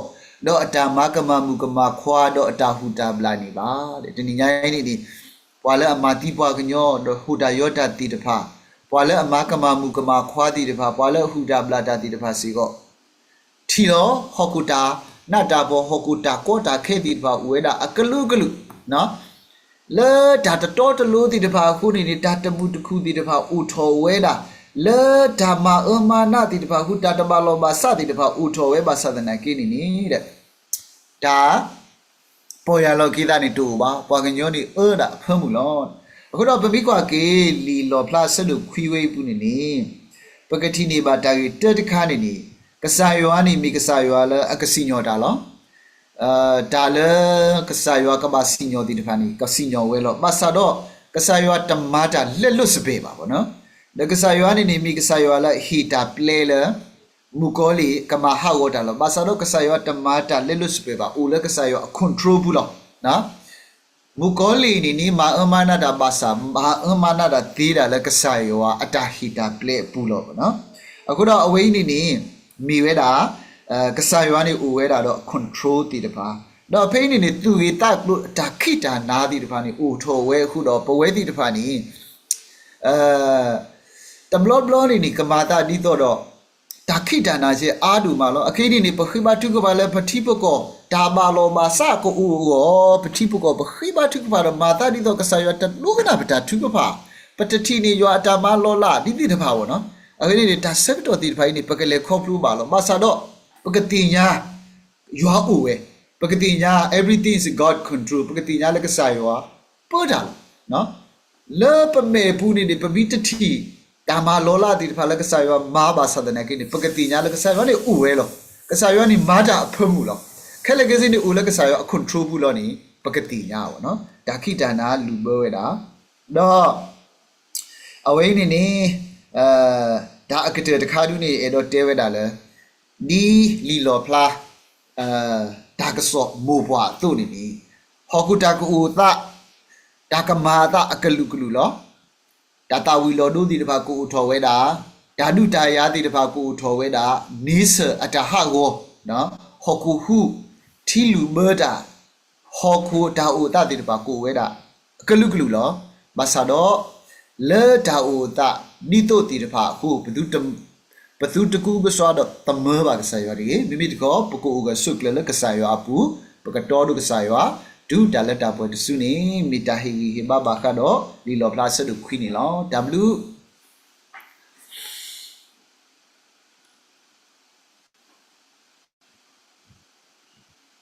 ဒီးအတၢ်မၤကမၣ်မုၣ်ကမၣ်ခွါဒီးအတၢ်ဟူးတၢ်ဘျၣ်န့ၣ်ဘၣ်. တနံၤညါအံၤန့ၣ်န့ၣ် ပှၤလၢအမၤသံပှၤကညီဒီးဟူးတၢ်ယီၤတၢ်သ့ၣ်တဖၣ်, ပှၤလၢအမၤကမၣ်မုၣ်ကမၣ်ခွါသ့ၣ်တဖၣ်, ပှၤလၢအဟူးတၢ်ဘျၣ်တၢ်သ့ၣ်တဖၣ်စ့ၢ်ကီး ထံၣ်လီၤ ဟီၣ်ခိၣ်တၢ်နးတၢ်ဖှီၣ် ဟီၣ်ခိၣ်တၢ်ကီတၢ်ခဲသ့ၣ်တဖၣ်အိၣ်ဝဲဒၣ်အကလုာ်ကလုာ်, လၢတၢ်တတီတလိၤသ့ၣ်တဖၣ်အဃိန့ၣ်န့ၣ် တၢ်တမုာ်တခုၣ်သ့ၣ်တဖၣ်အိၣ်ထီၣ်ဝဲဒၣ်, လၢတၢ်မၤအၢမၤနးသ့ၣ်တဖၣ်အဃိ တၢ်တဘၣ်လီၢ်ဘၣ်စးသ့ၣ်တဖၣ်အိၣ်ထီၣ်ဝဲဘၣ်ဆၣ်သနာ်က့န့ၣ်န့ၣ် တၢ် ပီၢ်ယၢ်လီၤက့ၤသးန့ၣ်တအိၣ်ဘၣ်, ပှၤကညီန့ၣ်အၢဒၣ်အဖၢမုၢ်လီၤ. အဃိဒီးပမ့ၢ်ကွၢ်က့ၤ လံာ်လီၣ်ဖျါအဆၢဒိၣ်ခွံဝဲအံၤပူၤန့ၣ်န့ၣ်, ပကထံၣ်န့ၢ်ဘၣ်တၢ်ဂ့ၢ်တၢတခါန့ၣ်န့ၣ်, ကစၢ်ယွၤန့ၣ်မ့ၢ်ကစၢ်ယွၤလၢအကစံၣ်ညီၣ်တၢ်လီၤ. တၢ်လၢကစၢ်ယွၤကဘၣ်စံၣ်ညီၣ်သ့ၣ်တဖၣ်န့ၣ် ကစံၣ်ညီၣ်ဝဲလီၤ. ဘၣ်ဆၣ်ဒီး ကစၢ်ယွၤတမၤတၢ်လၢလၢစပယ်ဘၣ်ဘၣ်နီၤ. ဒီးကစၢ်ယွၤန့ၣ်န့ၣ် မ့ၢ်ကစၢ်ယွၤလၢအဟ့ၣ်တၢ်ပျဲလၢ မုၣ်ကီၤလံၢ်ကမၤဟးဂီၤတၢ်လီၤ. ဘၣ်ဆၣ်ဒီးကစၢ်ယွၤတမၤတၢ်လၢလၢစပယ်ဘၣ်, အိၣ်လၢကစၢ်ယွၤအ control ပူၤလီၤ. မုၣ်ကီၤလံၢ်န့ၣ်န့ၣ် မၤအၢမၤနးတၢ်ဘၣ်ဆၣ် မၤအၢမၤနးတၢ်သ့ဒၣ်လၢကစၢ်ယွၤအတၢ်ဟ့ၣ်တၢ်ပျဲအပူၤလီၤ. အဃိဒီးအဝဲအံၤန့ၣ်န့ၣ် မ့ၢ်ဝဲဒၣ် ကစၢ်ယွၤန့ၣ်အိၣ်ဝဲဒၣ်ဒီးအ control သ့ၣ်တဖၣ်, ဒီးဖဲအံၤန့ၣ်န့ၣ် သူၣ်ဂ့ၤသးကျိၤအတၢ်ခံးတၢ်နၤသ့ၣ်တဖၣ်န့ၣ် အိၣ်ထီၣ်ဝဲအဃိဒီး ပဝဲသ့ၣ်တဖၣ်န့ၣ် တဘျီဘျီန့ၣ်န့ၣ် ကမၤသးဒ်သိးဒီး တၢ်ခံးတၢ်နၤကဲအါဒိၣ်မးလီၤ. အခဲအံၤန့ၣ်န့ၣ် ပဃ့ဘါထုကဖၣ်လၢပထံပကီၢ် တၢ်ဘၣ်လီၢ်ဘၣ်စးကအိၣ်အဂီၢ်, ပထံပကီၢ်ပဃ့ဘါထုကဖၣ်ဒီး မၤသးဒ်သိးကစၢ်ယွၤတဒိကနၣ်ပတၢ်ထုကဖၣ်, ပတထံၣ်န့ၢ်ယွၤအတၢ်မၤလီၤလးဒ်သ့ၣ်တဖၣ်အဂီၢ်နီၤ. အဂ့ၢ်န့ၣ်န့ၣ် တၢ်ဆၢကတီၢ်သ့ၣ်တဖၣ်အံၤန့ၣ် ပကလဲၤခီဖျိဘၣ်လီၤ. ဘၣ်ဆၣ်ဒီး ပကသ့ၣ်ညါ ယွၤအိၣ်ဝဲ, ပကသ့ၣ်ညါ everything is God control, ပကသ့ၣ်ညါလၢကစၢ်ယွၤ ပၢတၢ်လီၤ. လၢပမဲာ်အပူၤန့ၣ်န့ၣ် ပမ့ၢ်တထံၣ် တၢ်မၤလီၤလးသ့ၣ်တဖၣ်လၢကစၢ်ယွၤမၤဘၣ်ဆၣ်သနာ်က့န့ၣ် ပကသ့ၣ်ညါလၢကစၢ်ယွၤန့ၣ်အိၣ်ဝဲလီၤ. ကစၢ်ယွၤန့ၣ်မၤတၢ်အဖၢမုၢ်လီၤ. ခဲလၢာ်ခဲဆ့န့ၣ်အိၣ်လၢကစၢ်ယွၤအ control ပူၤလီၤန့ၣ် ပကသ့ၣ်ညါအီၤနီၤ. တၢ်ခံးတၢ်နၤလူၤဘၢဝဲဒၣ် ဒီး အဝဲအံၤန့ၣ်န့ၣ် တၢ်အကတၢၢ်တခါဒုန့ၣ် အဲၣ်ဒိးတဲဝဲဒၣ်လၢ ဒ်လံာ်လီၣ်ဖျါ တၢ်ကစီၣ်မိၢ်ပှၢ်အသိးန့ၣ်န့ၣ် ဟီၣ်ခိၣ်တၢ်ကအိၣ်သး တၢ်ကမၤအသးအကလုာ်ကလုာ်လီၤ. တၢ်သၣ်ဝံၤလီၤဒိသ့ၣ်တဖၣ်ကအိၣ်ထီၣ်ဝဲဒၣ်, တၢ်ဒုးတၢ်ယၤသ့ၣ်တဖၣ်ကအိၣ်ထီၣ်ဝဲဒၣ်, န့ဆၢၣ်အတၢ်ဟးဂီၤ, ဟီၣ်ခိၣ်ဟူး ထံလုၢ်ဘၢတၢ် ဟီၣ်ခိၣ်တၢ်အိၣ်သးသ့ၣ်တဖၣ်ကအိၣ်ဝဲဒၣ် အကလုာ်ကလုာ်လီၤ. ဘၣ်ဆၣ်ဒီး လၢတၢ်အိၣ်သးဒ်သိးသ့ၣ်တဖၣ်အဃိ ပသုတကူကစွါဒီးသမၢဘၣ်ကစၢ်ယွၤတဂ့ၤ. မ့မ့ၢ်တခီ ပကအိၣ်ဂၢၢ်ဆိးကျၢၤလၢကစၢ်ယွၤအပူၤ, ပကတီဒိကစၢ်ယွၤ, တုၤတၢ်လၢတၢ်ပှဲၤတစုန့ၣ် မ့ၢ်တၢ်ဟ့ၣ်ဂံၢ်ဟ့ၣ်ဘါဘၣ်ဃးဒီး လံာ်လီၣ်ဖျါအဆၢဒိၣ်ခွံန့ၣ်လီၤ. တၢ်ဘျုး